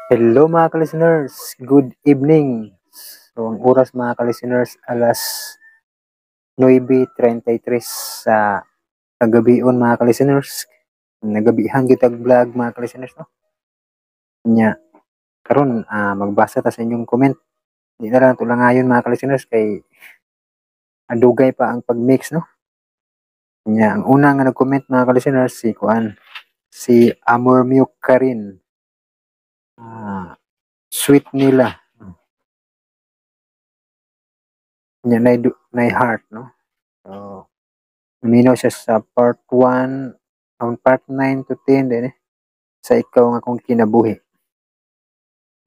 Hello, mga ka-listeners, good evening. So ang oras, mga ka-listeners, alas 9:33 sa kagabion, mga ka-listeners. Nagabihan kitag vlog, mga ka-listeners, no. Nya karon magbasa ta sa inyong comment. Di na lang tulang ngayon, mga ka-listeners, kay adugay pa ang pag-mix, no. Nya ang una nga nag-comment, mga ka-listeners, si kuan, si Amor Mute Karin. Sweet nila. Nya nay heart, no. So naminaw siya sa part 1, ang part 9 to 10 din eh, sa Ikaw Nga Akong Kinabuhi.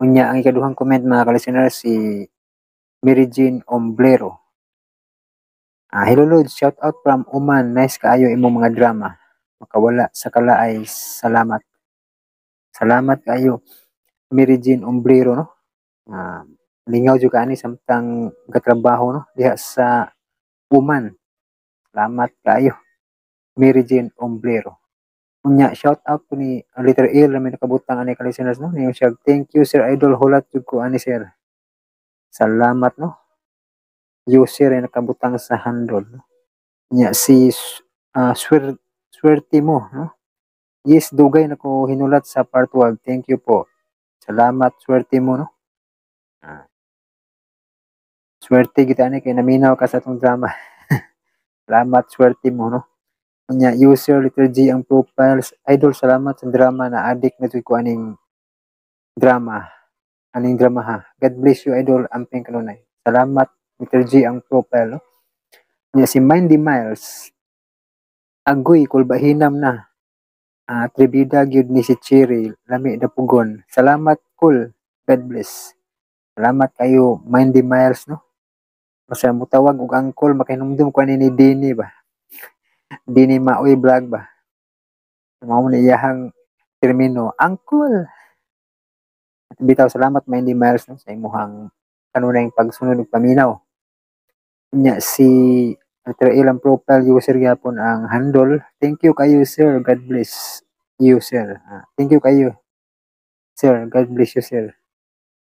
Unya ang ikaduhang comment, mga ka-listeners, si Mary Jean Omblero. Hello Lord, shout out from Oman. Nice kaayo imong mga drama. Makawala sa kalaay. Salamat. Salamat kaayo, Mary Jean Omblero, no. Lingaw jud ka ani samtang gatrabaho, no, diha sa Oman. Salamat kaayo, Mary Jean Omblero. Unya shout out ko ni letter L na may nakabutang ani, ka-listeners, no. Niyo siya, "Thank you, sir idol, hulat jud ko ani, sir." Salamat, no. User ay nakabutang sa handle, no. Nya si swerte mo, no. "Yes, dugay na ko hinulat sa part 12. Thank you po." Salamat, swerte mo, no. Swerte kita ani kay naminaw ka sa atong drama. Salamat, swerte mo, no. Unya user letter G ang profiles, "Idol, salamat sa drama, na addict na jud ko aning drama. Aning drama ha. God bless you, idol, amping kanunay." Salamat, letter G ang profile, no. Unya si Mindy Miles, "Agoy, kulbahinam na. Tribida gyud ni si Cherry, lami dapugon. Salamat, cool. God bless." Salamat kayo, Mindy Miles, no. Basta mutawag og uncle, makahinumdum ko ani ni Dini ba. Dini Maoy Vlog ba. Mao ni iyahang termino, uncle. Bitaw salamat, Mindy Miles, no, sa imuhang kanunayng pagsunod ug paminaw. Nya si letter L ang profile, user gyapon ang handle. "Thank you kayo, sir. God bless you, sir." Thank you kayo, sir. God bless you, sir.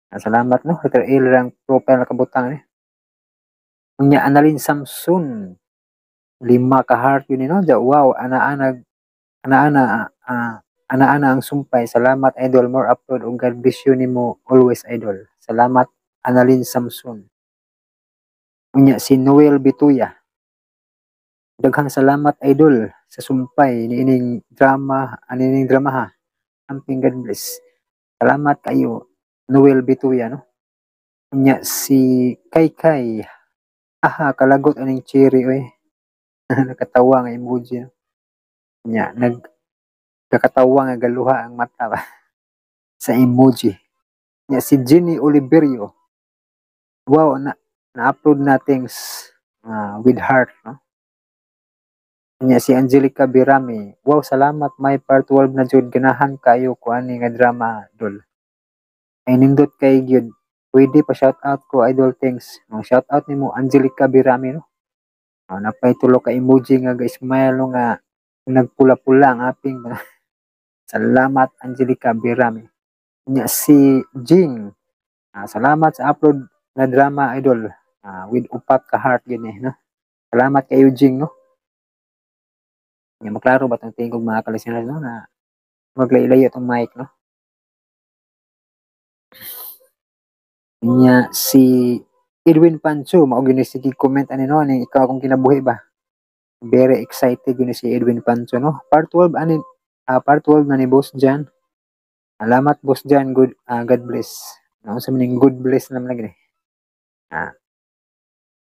Salamat, no. Letter L lang profile nakabutang eh. Unya Annalyn Samson, lima ka heart yun, no. "Wow, ana-ana ana-ana ana-ana ang sumpay. Salamat, idol, more upload ug God bless you nimo always, idol." Salamat, Annalyn Samson. Unya si Noel Bituya. "Daghang salamat, idol, sa sumpay niining drama, anining drama ha. Amping, God bless." Salamat kayo, Noel Bituya, no. Unya si Kai Kai. "Aha, kalagot aning Cherry oy." Nakatawa nga emoji, no. Nya nag kakatawa nga galuha ang mata ba sa emoji. Nya si Jenny Oliverio. "Wow, na na-upload na, thanks," with heart, no. Nya si Angelica Birami. "Wow, salamat, may part 12 na jud. Ganahan kayo ko ani nga drama, dol. Ay nindot kay gyud. Pwede pa shout out ko, idol, thanks." No, shout out nimo, Angelica Birami, no. Napay tulo ka emoji nga ga-smile, no, nga nagpula-pula ang aping. Salamat, Angelica Birami. Nya si Jing. "Salamat sa upload na drama, idol," with upat ka heart gini, no. Salamat kayo, Jing, no. Nya maklaro ba tong tingog, mga ka-listeners, no, na maglayo-layo tong mic, no. Nya si Edwin Pancho, mao gyud ni sige comment ani, no, aning Ikaw Akong Kinabuhi ba. Very excited gyud ni si Edwin Pancho, no. Part 12 ani, part 12 na ni Boss Jan. Salamat, Boss Jan, good God bless. No, sa maning good bless naman lagi ni.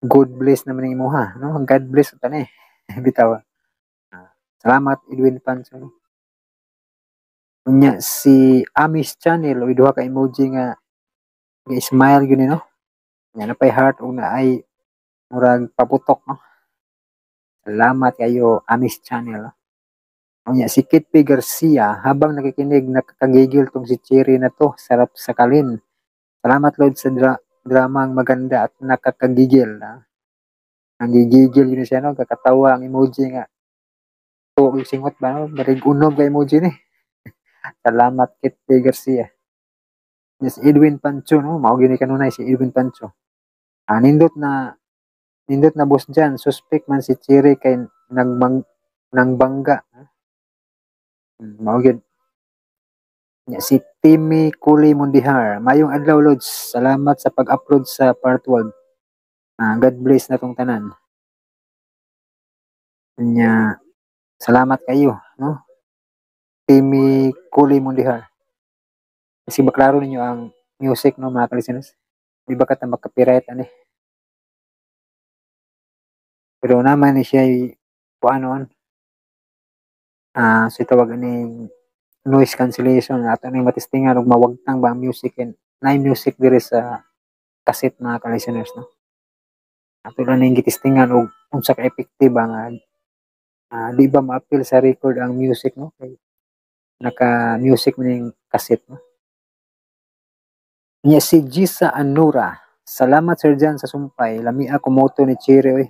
God bless naman ning imuha, no. God bless ta ni. Bitaw. Salamat, Edwin Pancho, no. Unya si Amis Channel, uy, duha ka emoji nga ga-smile gyud ni, no. Nya napay heart ug naay murag paputok, no. Salamat kayo, Amis Channel, no. Unya si Kit P. Garcia, "Habang nakikinig, nakakagigil tong si Cherry na to, sarap sa kalin. Salamat, Lord, sa dramang maganda at nakakagigil." Nanggigigil yun siya, no, kakatawa ang emoji nga tuo yung singot ba, no, barig unom ka emoji ni. Salamat, Kit P. Garcia. Si Edwin Pancho, no? Mao gyud ni kanunay si Edwin Pancho. Ah, nindot na, nindot na, Boss Jan, suspect man si Cherry kay nagmang nangbangga. Mao gyud. Nya si Timmy Kuli Mundihar. Mayong adlaw, Lods. Salamat sa pag-upload sa part 12. Ah, God bless na tong tanan. Nya salamat kayo, no? Timmy Kuli Mundihar. Kasi baklaro ninyo ang music, no, mga ka-listeners. Di ba ka ta maka-copyright ani? Pero naman ni siya kuanon. Ah, so tawag aning noise cancellation, ato ning matestingan og mawagtang ba ang music and naay music diri sa cassette, mga ka-listeners, no. Ato lang ning gitestingan og unsa ka effective ba nga di ba maapil sa record ang music, no, kay naka music man ning cassette, no. Nya si Gisa Anura. Salamat, Sir Jan, sa sumpay. Lami ako moto ni Cherry oy.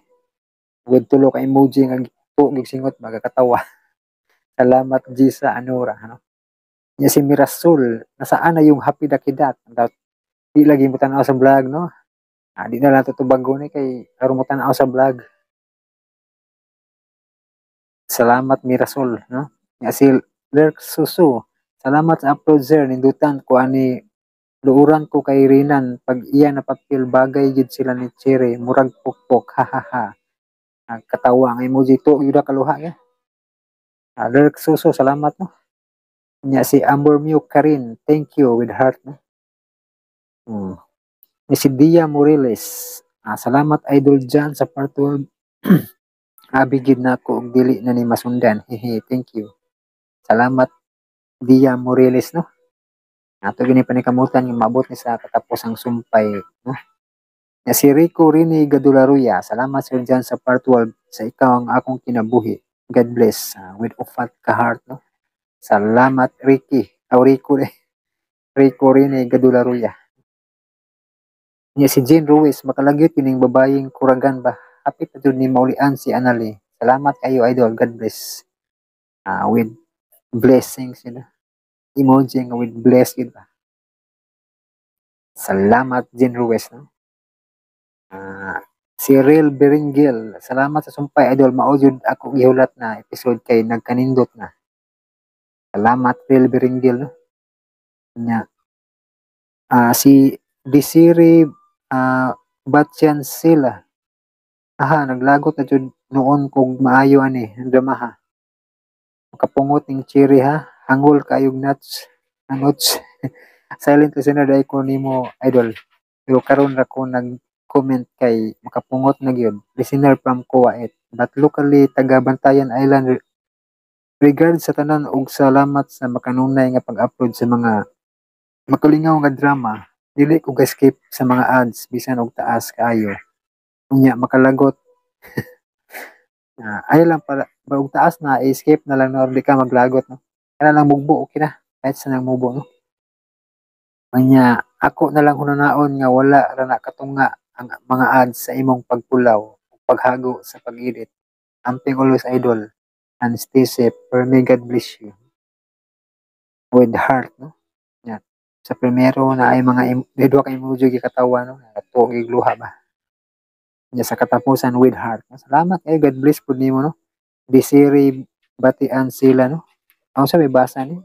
With tulo ka emoji nga tuo singot magakatawa. Salamat, Gisa Anura, ano. Nya si Mirasol, nasaan na yung Happy Dakidat? Di lagi mo tanaw sa vlog, no? Ah, di na lang to bago ni kay aron mo tanaw sa vlog. Salamat, Mirasol, no? Nya si Lerk Susu, salamat sa upload, sir. Nindutan ko ani, luuran ko kay Rinan pag iya na papel, bagay gid sila ni Cherry, murag pukpok, ha ha ha. Ah, katawa ang emoji to yuda kaluha ya. Ah, Lerk Susu, salamat, no. Nya si Amor Mew Karin, thank you with heart, no. Nya si Dia Moreles, ah, salamat, Idol Jan, sa part 12. Abi gid nako og dili na ni masundan. Hehe, thank you. Salamat, Dia Moreles, no. Ato gini panikamutan nga maabot ni sa katapusang sumpay, no. Nya si Rico Rini Gadularuya, salamat, Sir Jan, sa part 12, sa ikaw ang akong kinabuhi. God bless, with ufat ka heart, no. Salamat, Ricky. Aw, Rico eh. Rico Rini Gadularuya. Nya si Jane Ruiz, makalagyot kining babayeng kuragan ba. Hapit na jud ni maulian si Anali. Salamat kayo, idol. God bless. Ah, with blessings. Emoji nga with bless yun ba. Salamat, Jane Ruiz, no. Ah, si Real Beringil, salamat sa sumpay, idol. Mao jud ako gihulat na episode kay nagkanindot na. Salamat, Real Beringil, no. Nya. Ah, si Desiree Batyan sila. Aha, naglagot na jud noon kog maayo ani ang drama ha. Makapungot ning Cherry ha. Hangol kayog nuts. Nuts. Silent listener dai ko nimo, idol. Pero karon ra ko nag-comment kay makapungot na gyud. Listener from Kuwait. But locally taga Bantayan Island. Regards sa tanan ug salamat sa makanunay nga pag-upload sa mga makalingaw nga drama. Dili ko ga-skip sa mga ads bisan og taas kaayo. Unya makalagot. Ah, ay lang pala ba og taas na i-skip na lang, no, di ka maglagot, no. Kana lang mugbo, okay na. Kahit sa nang mubo, no. Unya ako na lang hunaon nga wala ra na katunga ang mga ads sa imong pagpulaw ug paghago sa pag-edit. Amping always, idol, and stay safe. May God bless you. With heart, no. Yan. Sa primero na ay mga duha ka emoji gikatawa, no. Tuo gigluha ba. Nya sa katapusan with heart. Salamat kayo. God bless pud nimo, no. Desiree Batian sila, no. Ang sa may basa ni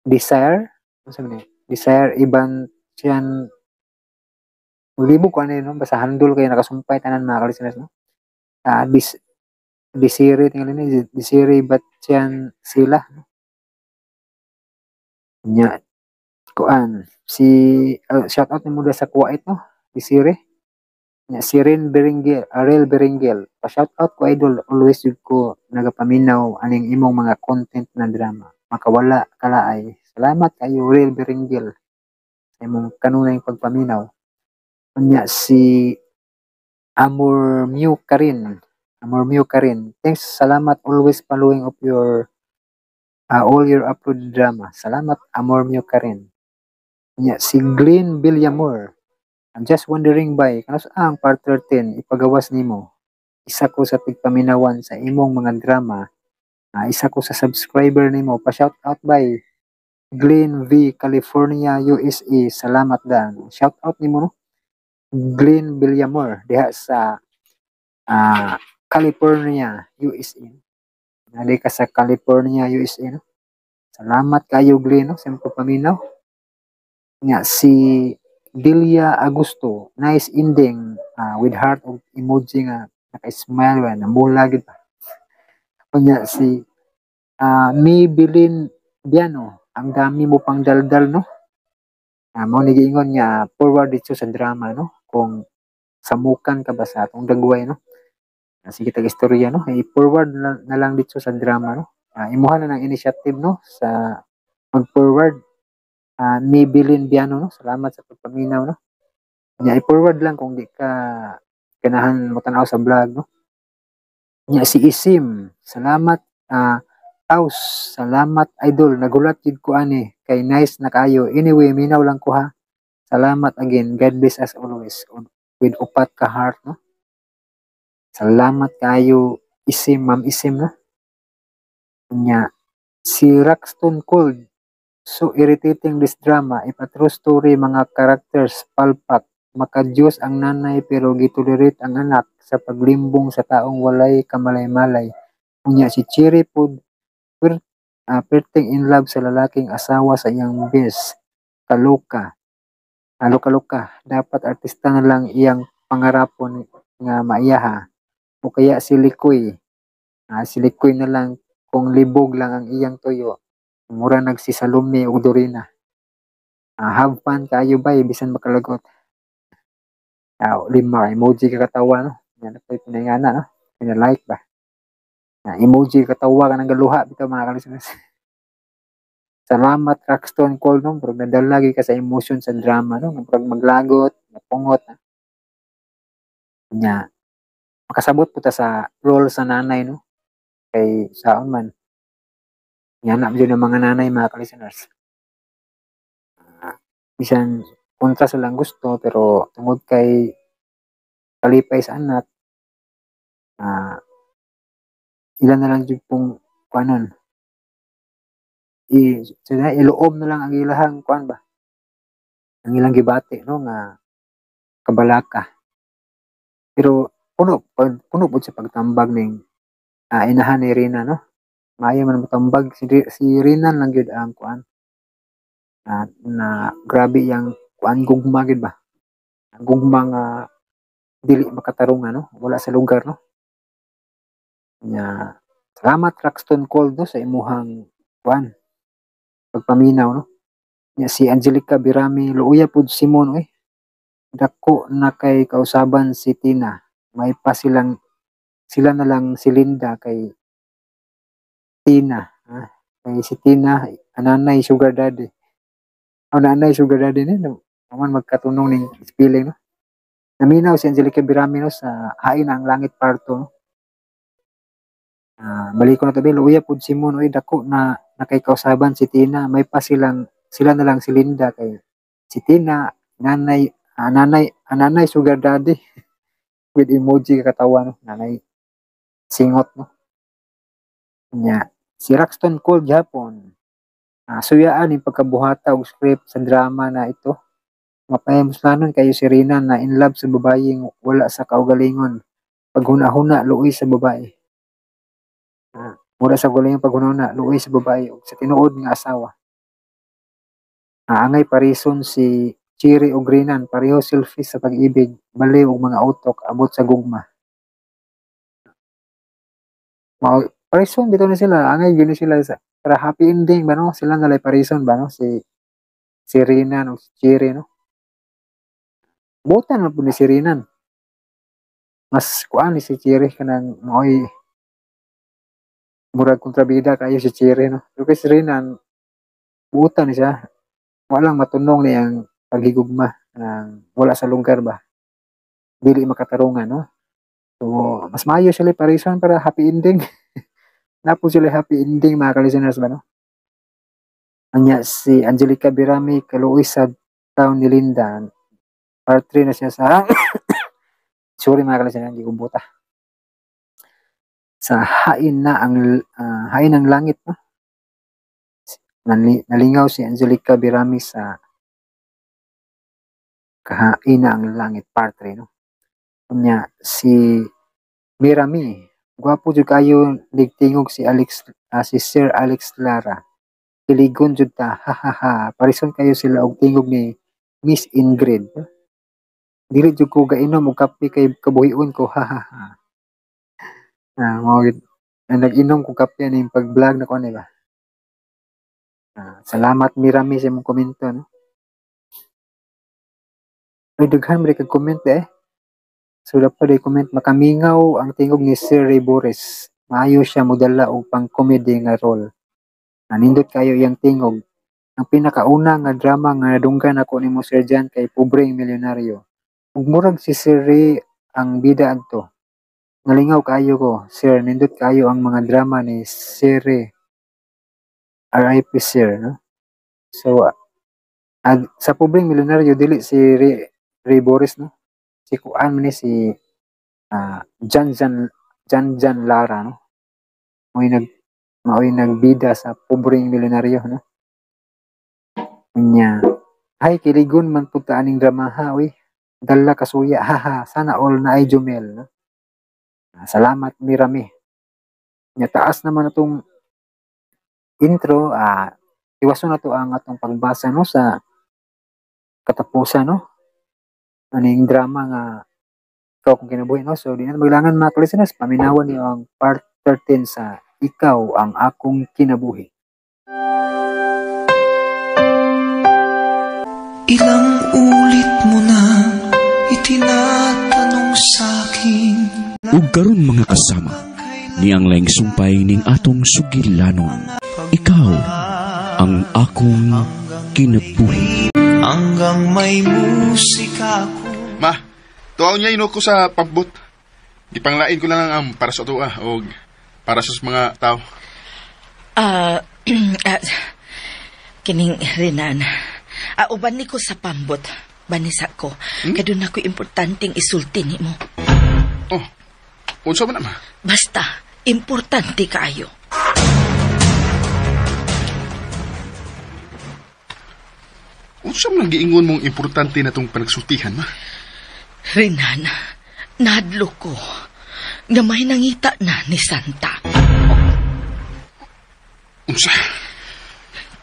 Desire, ano sa ni Desire Iban Sian. Maglibog ko ano yun, no? Basta handol kayo nakasumpay tanan, mga ka-listeners, no. Ah, Desiree tingali ni Desiree Batian sila, no? Nya kuan si shout out nimo sa Kuwait, no. Desiree. Nya si Ren Beringel, Ariel Beringel. Pa shout out ko, idol, always jud ko nagapaminaw aning imong mga content na drama. Makawala kalaay. Salamat kayo, Real Beringel, sa imong kanunay pagpaminaw. Unya si Amor Mew Karin. Amor Mew Karin. Thanks, salamat, always following of your all your upload drama. Salamat, Amor Mew Karin. Unya si Glenn Villamor. I'm just wondering by kanus ang part 13 ipagawas nimo. Isa ko sa tigpaminawan sa imong mga drama. Isa ko sa subscriber nimo. Pa shout out by. Glenn V, California, USA. Salamat dan. Shout out nimo, no? Glenn Villamor diha sa California, USA. Nadi ka sa California, USA, no? Salamat kayo, Glenn, no, sa imong pagpaminaw. Nga si Delia Agusto, "Nice ending," with heart og emoji nga naka-smile ba, namula gid pa. Unya si Maybelline Biano, "Ang dami mo pang daldal, no?" Mao ni giingon nga forward dito sa drama, no? Kung samukan ka ba sa atong dagway, no? Sige tag istorya, no? I-forward na lang dito sa drama, no? Imuha na ng initiative, no, sa mag-forward. Maybelline Biano, no? Salamat sa pagpaminaw, no? Nya i-forward lang kung di ka ganahan mo tanaw sa vlog, no? Nya si Isim, "Salamat, Taus, salamat idol, nagulat jud ko ani kay nice na kayo. Anyway, minaw lang ko ha. Salamat again. God bless us always," with upat ka heart, no? Salamat kayo, Isim, Ma'am Isim, no? Nya si Roxton Cold, "So irritating this drama. If a true story, mga characters palpak. Makadiyos ang nanay pero gitolerate ang anak sa paglimbong sa taong walay kamalay-malay. Unya si Cherry pod perting in love sa lalaking asawa sa iyang best. Kaloka. Kaloka-loka. Dapat artista na lang iyang pangarapon nga maiyaha. O kaya si Likoy. Si Likoy na lang kung libog lang ang iyang tuyo. Mura nag si Salome ug Dorina. Have fun kayo bay bisan makalagot." Lima emoji kakatawa, no? Yan pa pinangana, no? Pina-like ba? Emoji katawa ka ng galuha bitaw, mga kalisteners. Salamat, Roxton Cole, no? Murag nadala gyud ka sa emotion sa drama, no? Murag maglagot, mapungot. Na. Nya makasabot po ta sa role sa nanay, no? Kay saon man. Nga na jud ang mga nanay, mga ka-listeners. Bisan kontra sa lang gusto, pero tungod kay kalipay sa anak, ila na lang jud pong kuanon, i sila iluob na lang ang ilahang kuan ba, ang ilang gibati, no, nga kabalaka. Pero puno puno pud sa pagtambag ning inahan ni Rina, no? Maayo man motambag si Rina lang gyud ang kuan na grabe yang kuan, gugma gyud ba, ang gugma nga dili makatarungan, no, wala sa lugar, no? Nya salamat, Roxton Cold, no, sa imuhang kuan, pagpaminaw, no? Nya si Angelica Birami, "Luoya pud Simon oy. Dako na kay kausaban si Tina. May pa silang sila na lang si Linda kay Tina, ha? Kay si Tina ananay sugar daddy." O nanay sugar daddy ni naman magkatunong ning spelling, no? Naminaw si Angelica Birami, no, sa Hain ang Langit Part 2, no? Balik ko na tabi, "Luoya pud Simon oy, dako na kay kausaban si Tina. May pa silang sila na lang si Linda kay si Tina nanay sugar daddy," with emoji katawa, no, nanay singot, no? Nya si Roxton Cold gyapon, "Suyaan yung pagkabuhata og script sa drama na ito. Mapahimuslanon kayo si Rina na in love sa babayeng wala sa kaugalingon. Paghuna-huna, luoy sa babae. Wala sa kaugalingon paghuna-huna, luoy sa babae ug sa tinuod nga asawa. Angay parison si Cherry ug Renan, pareho selfish sa pag-ibig, baliw og mga utok abot sa gugma." Mao parison bitaw ni sila, angay gyud ni sila sa para happy ending ba, no? Sila na lay parison ba, no, si Renan o si Cherry, no? Buotan man pud ni si Renan. Mas kuan ni si Cherry, kanang maoy murag kontrabida kayo si Cherry, no? Pero kay si Renan, buotan ni siya. Wala lang matunong niyang paghigugma ng wala sa lugar ba. Dili makatarungan, no? So, mas maayo sila parison para happy ending. Napo sila happy ending, mga ka-listeners ba, no? Anya si Angelica Birami, "Kaluoy sa taon ni Linda." Part 3 na siya sa, sorry mga ka-listeners, hindi ko buta. Sa hain na ang hain ang langit, no? Nalingaw si Angelica Birami sa Kahaina ang Langit Part 3, no? Unya si Mirami, gwapo jud kayo nigtingog si Alex, si Sir Alex Lara. Kiligon jud ta, ha ha ha. Parison kayo sila og tingog ni Miss Ingrid. Dili jud ko gainom og kape kay kabuhion ko, ha ha ha. Mao gid nag-inom ko kape aning pag-vlog na ko ani ba. Salamat Mirami sa imong komento, no. Ay, daghan man kag comment eh. So dapat day comment, makamingaw ang tingog ni Sir Ray Boris. Maayo siya modala og pang-comedy nga role. Nindot kayo iyang tingog. Ang pinakauna nga drama nga nadunggan ako nimo, Sir John, kay Pobreng Milyonaryo. Ug murag si Sir Ray ang bida adto. Nalingaw kaayo ko, sir, nindot kaayo ang mga drama ni Sir Ray. RIP sir, no? So sa Pobreng Milyonaryo dili si Ray Boris, no? Si kuan man ni si John John John John Lara, no? Mao'y nagbida sa Pobreng Milyonaryo, no? Unya, hay kiligon man pud ta aning dramaha oy. Dala kasuya, haha, sana all na ay Jumel, no? Salamat Mirami. Nya taas naman atong intro, iwason na to ang atong pagbasa, no, sa katapusan, no? Aning drama nga Ikaw Akong Kinabuhi, no? So di na maglangan, mga listeners, paminawan niyo ang part 13 sa Ikaw ang Akong Kinabuhi. Ilang ulit mo na itinatanong sa'kin. Ug karon mga kasama, niang laing sumpay ning atong sugilanon. Ikaw ang akong kinabuhi. Hanggang may musika ko. Ma, tuwaw niya ino ko sa pambot. Gipanglain ko lang ang para sa tuwa o para sa mga tao. Kining Renan. Uban ni ko sa pambot. Banisa ko. Kay doon ako importanteng isulti nimo. Oh, unsa man na, ma? Basta, importante kaayo. Unsa man ang giingon mong importante na tong panagsultihan, ma? Renan, nahadlo ko nga may nangita na ni Santa. Unsa?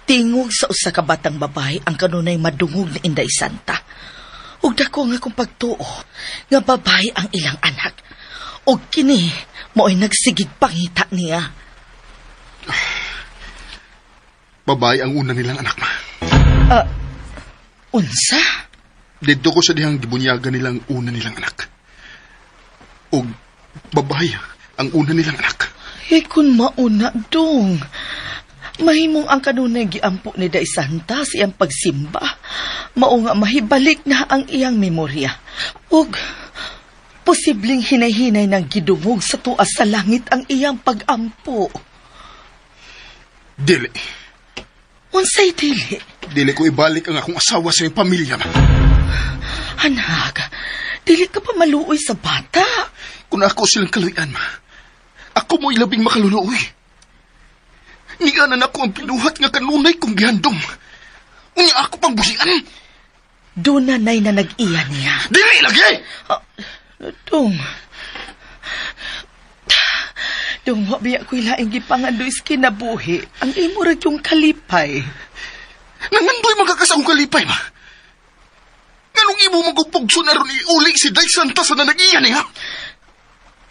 Tingog sa usa ka batang babae ang kanunay madungog ni Inday Santa. Ug dako nga akong pagtuo nga babae ang ilang anak. Ug kini mo'y nagsigig pangita niya. Babae ang una nilang anak, ma. Unsa? Didto ko sa dihang gibunyagan nilang una nilang anak. Og babae ang una nilang anak. Eh kun mauna dong. Mahimong ang kanunay giampo ni Day Santa sa iyang pagsimba. Mao nga mahibalik na ang iyang memorya. Ug posibleng hinay-hinay nang gidungog sa tuas sa langit ang iyang pag-ampo. Dili. Unsay dili? Dili ko ibalik ang akong asawa sa iyang pamilya, ma. Anak, dili ka pa maluoy sa bata. Kung ako silang kaluyan, ma, ako mo'y labing makaluluoy. Nianan ako ang pinuhat nga kanunay kong gihandom. Unya ako pang busian. Doon na nay na nag-iya niya. Dili lagi! Dong. Dong, wa biya ko'y laing gipangandoy sa kinabuhi. Ang imo ra yung kalipay. Nangandoy magkakas akong kalipay, ma. Nganong imo magupugso na ron iuli si Day Santa sa nanag-iya niya?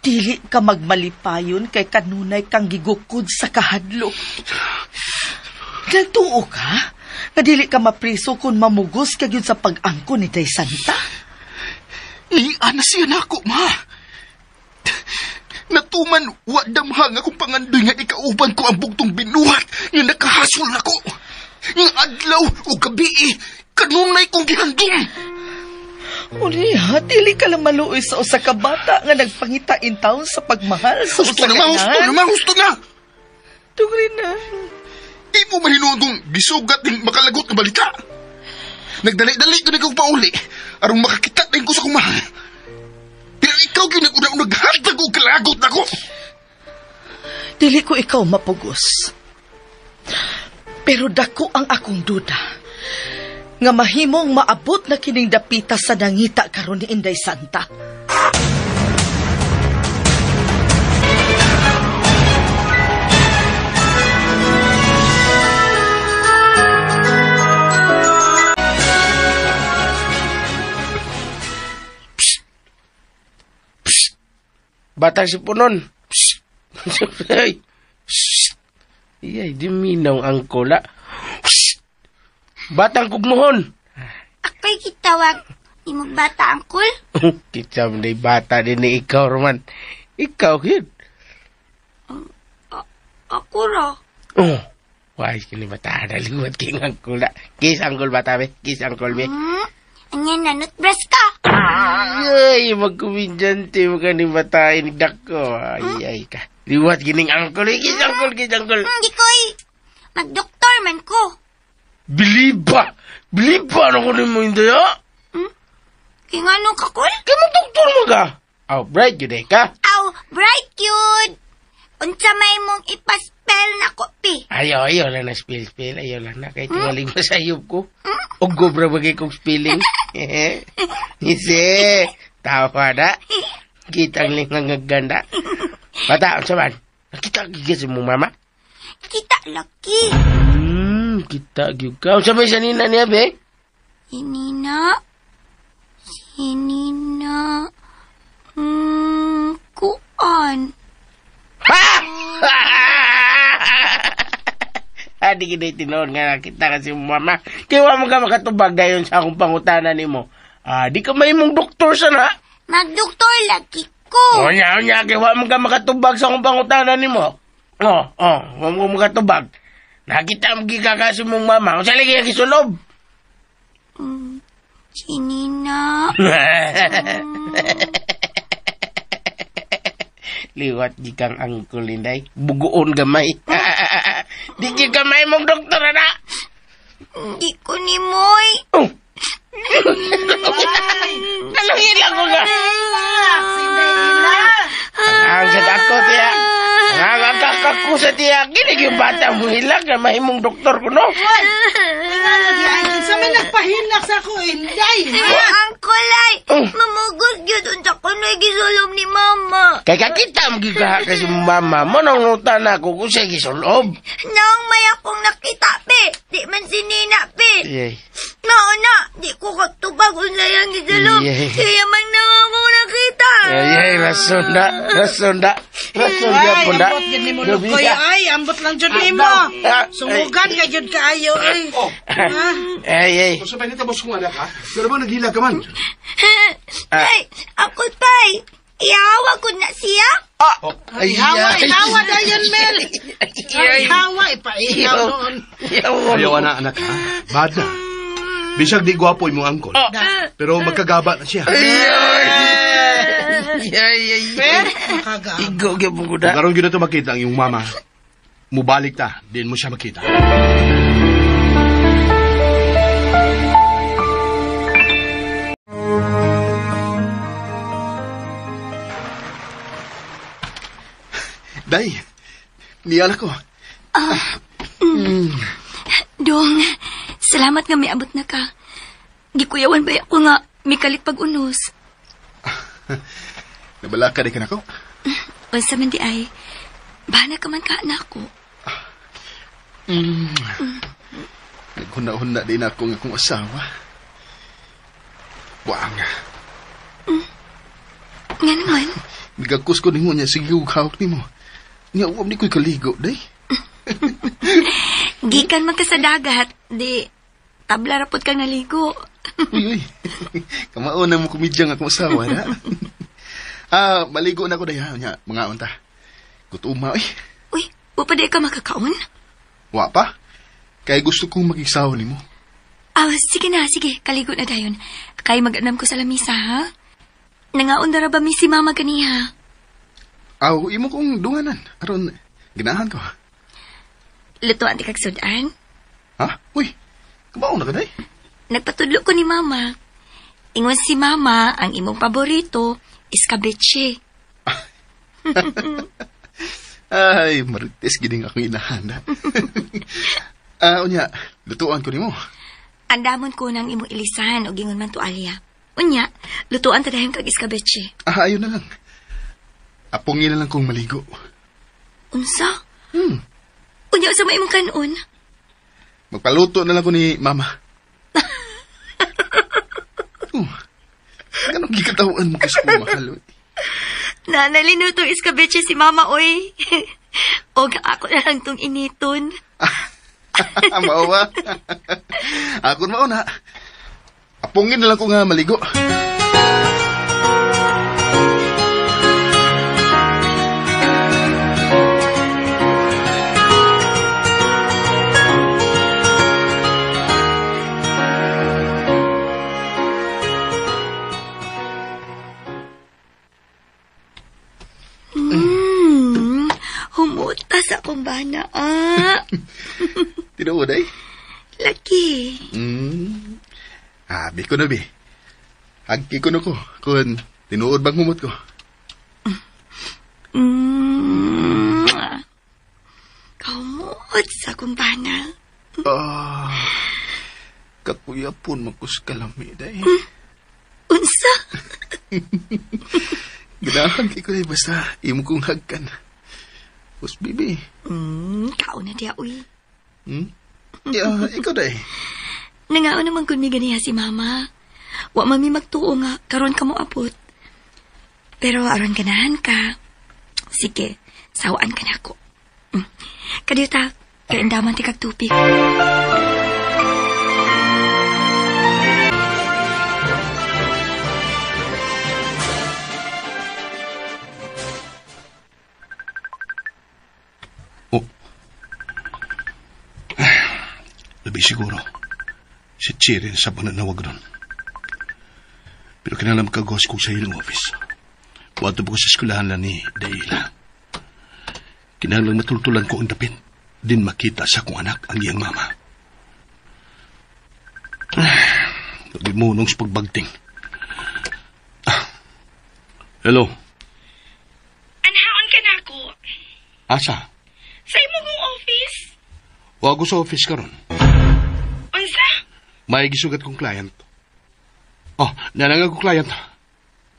Dili ka magmalipayon kay kanunay kang gigukod sa kahadlok. Nagtuo ka? Nga dili ka mapriso kung mamugos ka gyud sa pag-angko ni Day Santa? Niana siya nako, ma. Natuman, wa damhang akong pangandoy nga ikauban ko ang bugtong binuhat nga nakahasol nako. Nga adlaw o gabi, kanunay kong gihandom. Uliha, dili ka lang maluoy sa usa ka bata nga nagpangita in town sa pagmahal sa Husto usa na, ka ma, husto na, ma, husto na. Tungri na. Imo mahinuon gisugat ning makalagot nga balita. Nagdali-dali ko na pauli aron makakita din ko sa kumahal. Pero ikaw gyud nag-una naghatag og kalagot nako. Dili ko ikaw mapugos. Pero dako ang akong duda nga mahimong maabot na kining dapita sa nangita karon ni Inday Santa. Psst. Psst. Batang si Punon. Psst. Psst. Iyay, di minaw ang kola. Psst. Batang kugmuhon. Ako'y kitawag. Imong bata, angkol? Kita mo na bata din ni ikaw, Roman. Ikaw, yun. Ako ra. Oh. Why, kini bata na liwat king angkol na. Kiss angkol bata, be. Kiss angkol, be. Anya na, nutbras ka. Ay, magkumidyante mo ka ni bata, inigdak ko. Ay, ay ka. Liwat gining angkol. Kiss angkol, kiss angkol. Hindi ko'y magdoktor man ko. Biliba! Biliba na ko rin mo hindi, ha? Kaya nga nung kakul? Kaya magdoktor mo ka? Aw, bright yun eh, ka? Aw, bright yun! Unsa may mong ipaspell na kopi. Ayaw, ayaw lang na spell-spell. Ayaw lang na. Kahit tingaling mo sa ayop ko. O gobra bagay kong spelling. Ise, tawa na. Kitang lingang ganda. Bata, unsa man? Nakita gigit sa mong mama? Kita laki. Kita gyud ka. Unsa may sa nina niya, be? Si Nina? Si Nina... Kuan. Ha! Adi gid tinuod nga nakita kasi mama. Kay wa mo ka makatubag dayon sa akong pangutana nimo. Ah, di ka mahimong doktor sana. Magdoktor lagi ko. Onya, onya, kay wa mo ka makatubag sa akong pangutana nimo. Oh, oh, wa mo makatubag. Nakita mo gid ka kasi mong mama. Unsa lagi ang gisulob? Si Nina. Liwat di kang angkol, Inday. Bugoon gamay. Di ki gamay mong doktor, ana. Hindi ko ni Moy. Oh. Talangin lang ko ka. Ang sa dako, tiya. Ang akakako sa tiya. Ginig yung bata mo hilag na mahimong doktor ko, no? Sa may nagpahinak sa ako, Inday. Angkol ay, mamugos yun unsa ko na gisulom ni Mama. Kaya kakita mo gikaha kasi mama mo, nang nuta na ako kung siya gisulob. Nang may akong nakita, pe. Di man si Nina, pe. Yay. Nauna, di ko katubag unsa yang gisulom. Kaya man nang akong nakita. Ay, rason na, rason na, rason na po na. Ay, ambot yun ni mo, Lukoy. Ay, ambot lang dyan ni mo. Sungugan ka yun kaayo, ay. Ay, ay. Kung sabay nita, boss kong anak, ha? Pero ba naghila ka man? Ay, ako, tay. Ihawa ko na siya. Ihawa, ihawa na yun, Mel. Ihawa, ipaihaw noon. Ayaw na, anak, ha? Bad na. Bisag di gwapo imong angkol. Pero magkagaba na siya. Per, makagaba. Igo, gyapon ko na. Kung karon gyud na to makita ang iyong mama, mubalik ta, din mo siya makita. Day, niyala ko. Dong, salamat nga may abot na ka. Gikuyawan ba ako nga may kalit pag-unos? Nabalaka di ka na ko? Unsa man di ay, bana ka man ka na ako. Naghuna-huna din ako ng akong asawa. Buang. Nga naman. Nagagkus ko ningo niya, sige hawak ni mo. Nga, uwam ni ko'y kaligo, day. Gikan man ka sa dagat, di, tabla rapot kang naligo. Uy, uy. Kamaon na mo kumidyang akong asawa, na. Maligo na ko, day, ha. Nya, mga unta. Gutuma, uy. Uy, wa pa di ka makakaon? Wa pa. Kaya gusto kong makisawa ni mo. Sige na, sige. Kaligo na dayon. Kay mag-anam ko sa lamisa, ha? Nangaon na ra ba mi si mama ganiha? Aw, imo kong dunganan. Aron, ganahan ko. Lutuan ti kag sudan? Ha? Uy, kabaon na ka, day? Nagpatudlo ko ni mama. Ingon si mama, ang imong paborito, iskabeche. Ay, marites gining akong inahanda. Unya, lutuan ko nimo. Andamon ko nang imong ilisan o gingon man tualya. Unya, lutuan ta dayon kag iskabeche. Ayon na lang. Apungin na lang kong maligo. Unsa? Unya sa may imong kanon. Magpaluto na lang ko ni Mama. Ganong gikatawan mo kasi kung mahal, oy. Nanalinuto iskabeche si Mama, oy. Og ako na lang tong initon. Mao ba? Ako mauna. Apungin na lang ko nga maligo. Humutas akong bana, ah. Tinuod ay? Laki. Abi ko na, bi. Hagki ko na ko. Kung tinuod bang humot ko. Kahumot sa akong bana. Kakuyapon magkus kalami, day. Unsa? Ganahan kay ko, day. Basta imo kong hagkan. Us, bibi. Kaon na diya, uy. Yeah, ikaw, day. Nangaon naman kun mi ganiha si Mama. Wa mami magtuo nga, karon ka mo abot. Pero aron ganahan ka. Sige, sawaan ka na ako. Kadiyota, kay andaman ti kag tupik. Oh. Labi siguro. Si Chirin sa pananawag ron. Pero kinalam kagos ko sa ilang office. Wato po ko sa eskwelahan lang ni Daila. Kinahanglan matultulan ko ang dapit. Din makita sa akong anak ang iyang mama. Labi mo nung sa pagbagting. Hello. Anhaon ka na ako. Asa? Sa imo kong office. Wa ko sa office karon. Unsa? May gisugat kong client. Oh, nanangag ko client.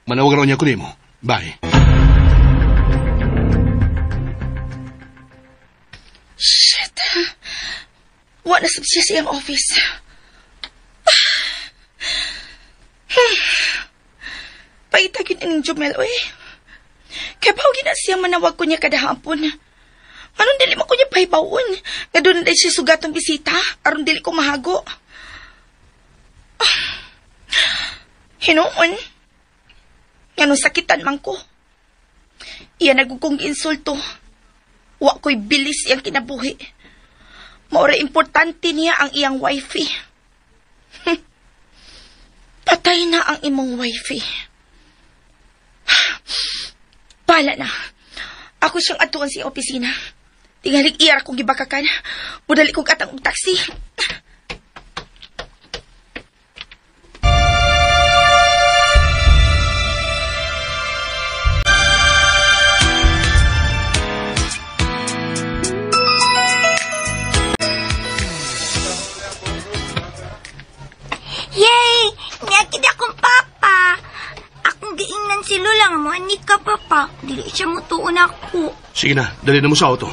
Manawag raw niya ko nimo. Bye. Shit. Wa na sab siya sa iyang office. Paitagin ining Jumel, oy. Kay bawo gina siya manawag ko niya kada hapon. Anong dili mo ko niya pahibawon? Nga doon na siya sugatong bisita, aron dili ko mahago. Hinuon. Nga nung sakitan man ko. Iya nagugong insulto. Wa ko'y bilis iyang kinabuhi. Maura importante niya ang iyang wifey. Patay na ang imong wifey. Bala na. Ako siyang atuan sa opisina. Tingalig iyar akong gibakakan. Mudali kong atang og taxi. Yay! Niakid akong papa. Akong giingnan si Lola nga mo ani ka papa. Dili siya mutuon ako. Sige na, dali na mo sa auto.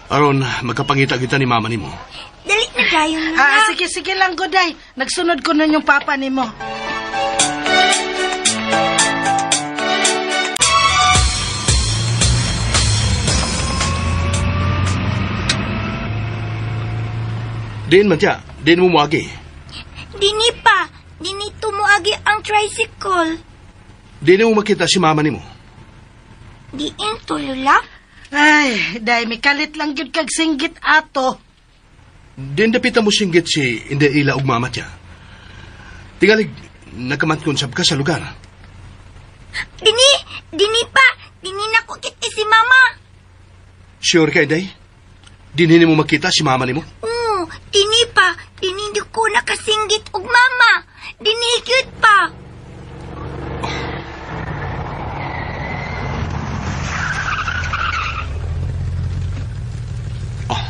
Aron magkapangita kita ni mama nimo. Dali na dayon na. Sige, sige lang, Goday. Nagsunod ko nun yung papa nimo. Diin man siya, diin mo muagi. Dini pa, dini tumuagi ang tricycle. Diin mo makita si mama nimo. Diin to, Lola. Ay, day, mikalit lang gyud kag singgit ato. Diin dapita mo singgit si Inday Ila og mama tiya. Tingalig, nagkamatkon sab ka sa lugar. Dini, dini pa, dini na ko kit si mama. Sure ka, Inday? Dini mo makita si mama nimo? Oo, dini pa, dini di ko nakasinggit og mama. Dini cute pa. Oh,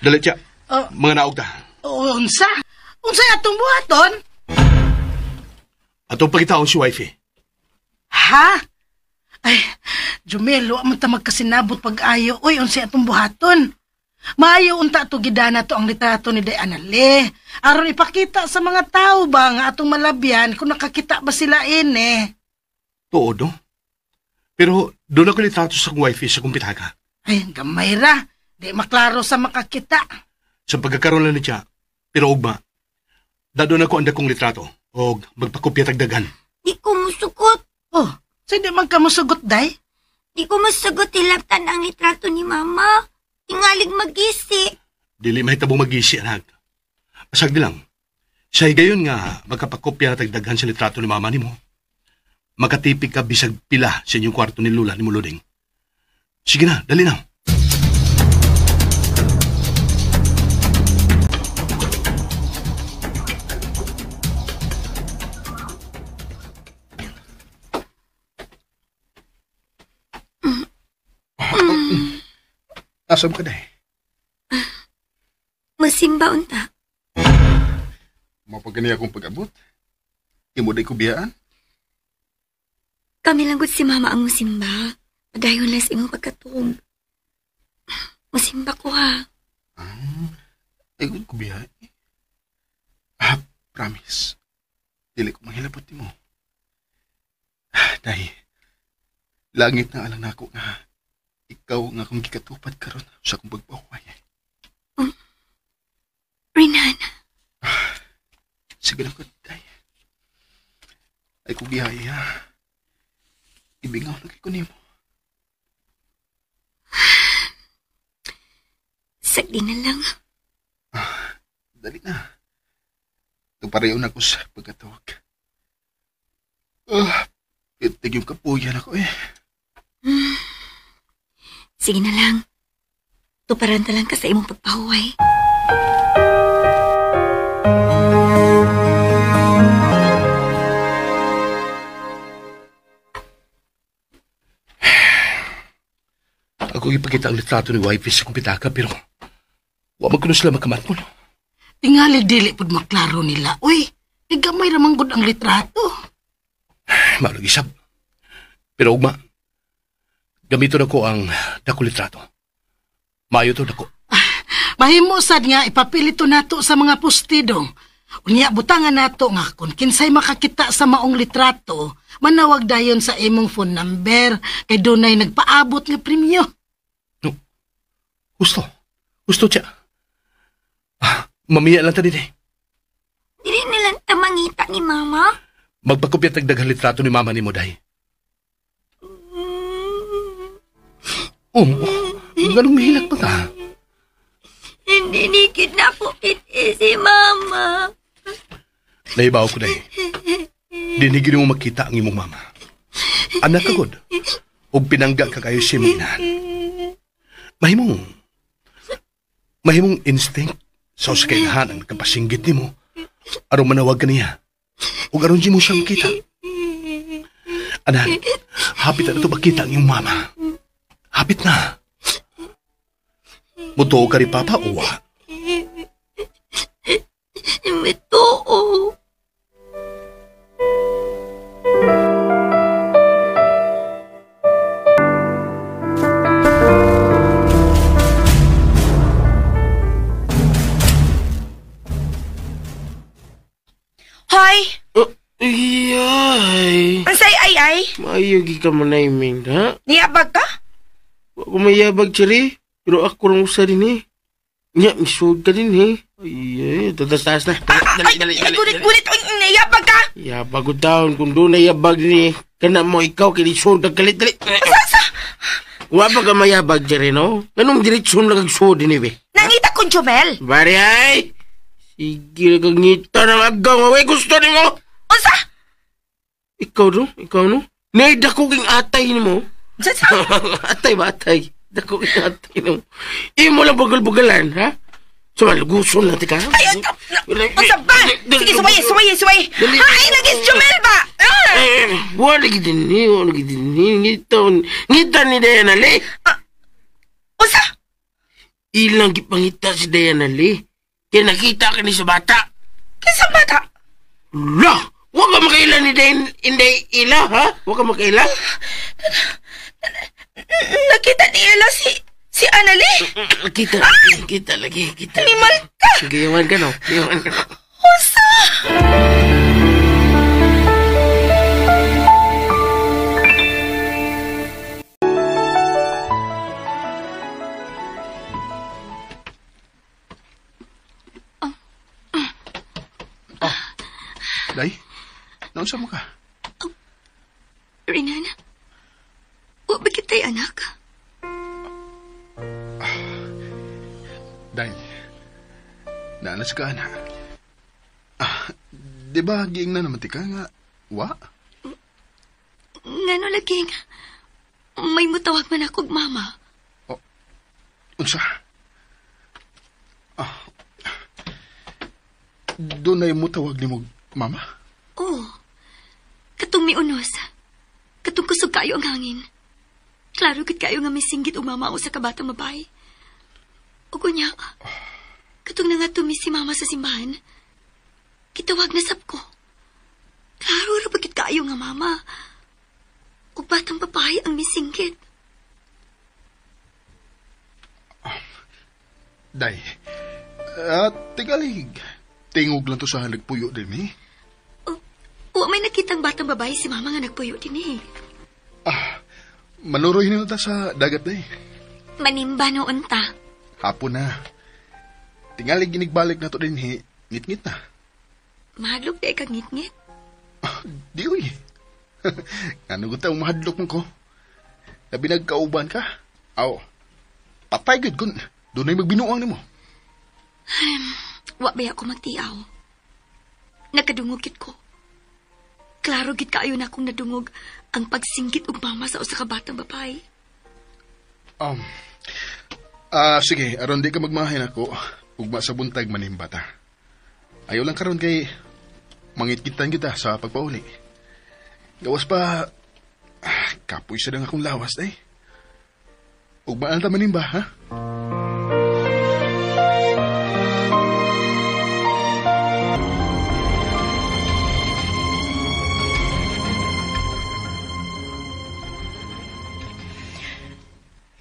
dali siya. Mga naog ta. Unsa? Unsa atong buhaton? Atong pagitaon si wifey. Ha? Ay, Jumel, wa man ta magkasinabot pag-ayo. Uy, unsa atong buhaton? Maayo unta to gidana to ang litrato ni Day Anale. Aron ipakita sa mga tao ba nga atong malabyan kung nakakita ba sila ini. Tuod, no? Pero doon ako litrato sa kong wifey sa kumpitaga. Ay, gamay ra. Di maklaro sa makakita. Sa pagkakaroon lang niya, pero ugma, dadon ako ang dakong litrato o magpakopya tagdagan. Di ko musugot. Oh, so di man ka musugot, Day? Di ko musugot hilabtan ang litrato ni Mama. Tingalig magisi. Dili mahitabong magisi, anak. Pasag di lang. Sa higayon nga, magkapakopya na tagdaghan sa litrato ni Mama nimo. Makatipig ka bisag pila sa inyong kwarto ni Lula ni Muluding. Sige na, dali na. Asam ka na eh. Masimba unta. Mapagani akong pag-abot. Imo day ko biyaan. Kami lang gud si Mama ang musimba. Padayon lang sa imong pagkatuog. Musimba ko ha. Ay gud ko biya. Ah, promise. Dili ko manghilabot nimo. Day, langit na alang nako nga ikaw nga akong gikatupad karon sa akong pagpahuway. Renan. Sige lang ko, Day. Ay ko biyaya. Ibingaw lagi ko nimo. Sagdi na lang. Dali na. Tupareho na ko sa pagkatawag. Itig yung kapuyan ako eh. Sige na lang. Tuparan ta lang ka sa imong pagpahuway. Ako ipakita ang litrato ni wifey sa kumpitaka pero wa man kuno sila makamatmon. Tingali dili pud maklaro nila. Uy, igamay ramang gud ang litrato. Mao isab. Pero ugma, gamiton ako ang dako litrato. Maayo to dako. Mahimo sad nga ipapilito nato sa mga pustidong. Unya butangan nato nga kung kinsay makakita sa maong litrato, manawag dayon sa imong phone number kay dunay nagpaabot nga premyo. No. Gusto. Gusto siya. Mamiya lang ta din eh. Dili nilang tamangita ni Mama. Magpakopya tagdaghang litrato ni Mama ni mo, Day. Oh, ganong mahilak pa ka. Hindi nikit na ako si Mama. Naibaw ko, Day. Dinigin mo makita ang imong mama. Anak ka, God. Og pinangga ka kayo si imong inahan. Mahimong instinct sa usa ka inahan ang nagkapasinggit nimo. Aron manawag ka niya. Ug aron di mo siya makita. Anak, hapit na ito makita ang iyong mama. Hapit na. Mutuo ka ni Papa o wa? Mutuo. Hoy! Iyay! Unsay ay-ay? Maayo gi ka man, Aiming, ha? Niyabag ka? Wa ko mayabag, Chiri. Pero ako rang usa din, eh. Nya, misud ka din, eh. Ay, tatas-taas na. Dali, dali, dali. Gulit, gulit. Niyabag ka? Yabag ko down. Kung doon nayabag ni, kana mo ikaw, kilisod ka galit, dali. Asa? Wa pa ka mayabag, Chiri, no? Ganong diretsyon lang ang sud din, eh. Nangita kong Jumel. Bari, ay! Sige, nagangita ng agaw. Ay, gusto ni mo! Unsa? Ikaw, no? Ikaw, no? Nay, dako king atay ni mo. Unsa? Atay ba, atay? Dako king atay ni mo. Imo lang bugal-bugalan, ha? So, maluguson lang, tika. Ay, unsa ba? Sige, suwaye, suwaye, suwaye. Ay, lagi si Jumel ba? Wala lagi din ni, wala lagi din ni. Ngita, ngita ni Diana, le. Unsa? Ilang gipangita si Diana Lee. Kaya nakita ka ni sa bata. Kinsa bata? La! Huwag ka makaila ni Dayan Inday Ila, ha? Huwag ka makaila? Nakita ni Ella si Annalie? Kita, kita lagi, kita. Animal ka! Gayawan ka, no? Gayawan ka, no? Usa! Day, naunsa mo ka? Renan, wa ba kita'y anak? Day, naalas ka, anak. Di ba giing na naman ti ka nga, wa? Ngano lagi nga, may mutawag man akong mama. Oh, unsa? Doon ay mutawag ni mo, mama? Oo. Katong miunos. Katong kusog kayo ang hangin. Klaro gid kayo nga misinggit og mama o sa kabatang babae. O kunya, katong nangatumi si mama sa simbahan, kitawag na sab ko. Klaro ra ba gid kayo nga mama? Og batang babae ang misinggit. Day, tigalig. Tingog lang to sa nagpuyo din, eh. Wa may nakitang batang babae si mama nga nagpuyo din, eh. Manuroy na ta sa dagat, day. Manimba noon ta. Hapon na. Tingali ginigbalik na to din, eh. Ngit-ngit na. Mahadlok di kag ngit-ngit. Di, uy. Ano ko taong mahadlok mo ko? Labi nagkauban ka? Aw, patay gud kun. Doon ay magbinuang nimo. Wa ba ako magtiaw? Nakadungog gid ko. Klaro gid kaayo na akong nadungog ang pagsinggit og mama sa usa ka batang babae. Sige, aron di ka magmahin ako, ugma sa buntag manimba ta. Ayaw lang karon kay mangitgitan kita sa pagpauli. Gawas pa, kapoy sa dang akong lawas, eh. Ugma na ta manimba, ha?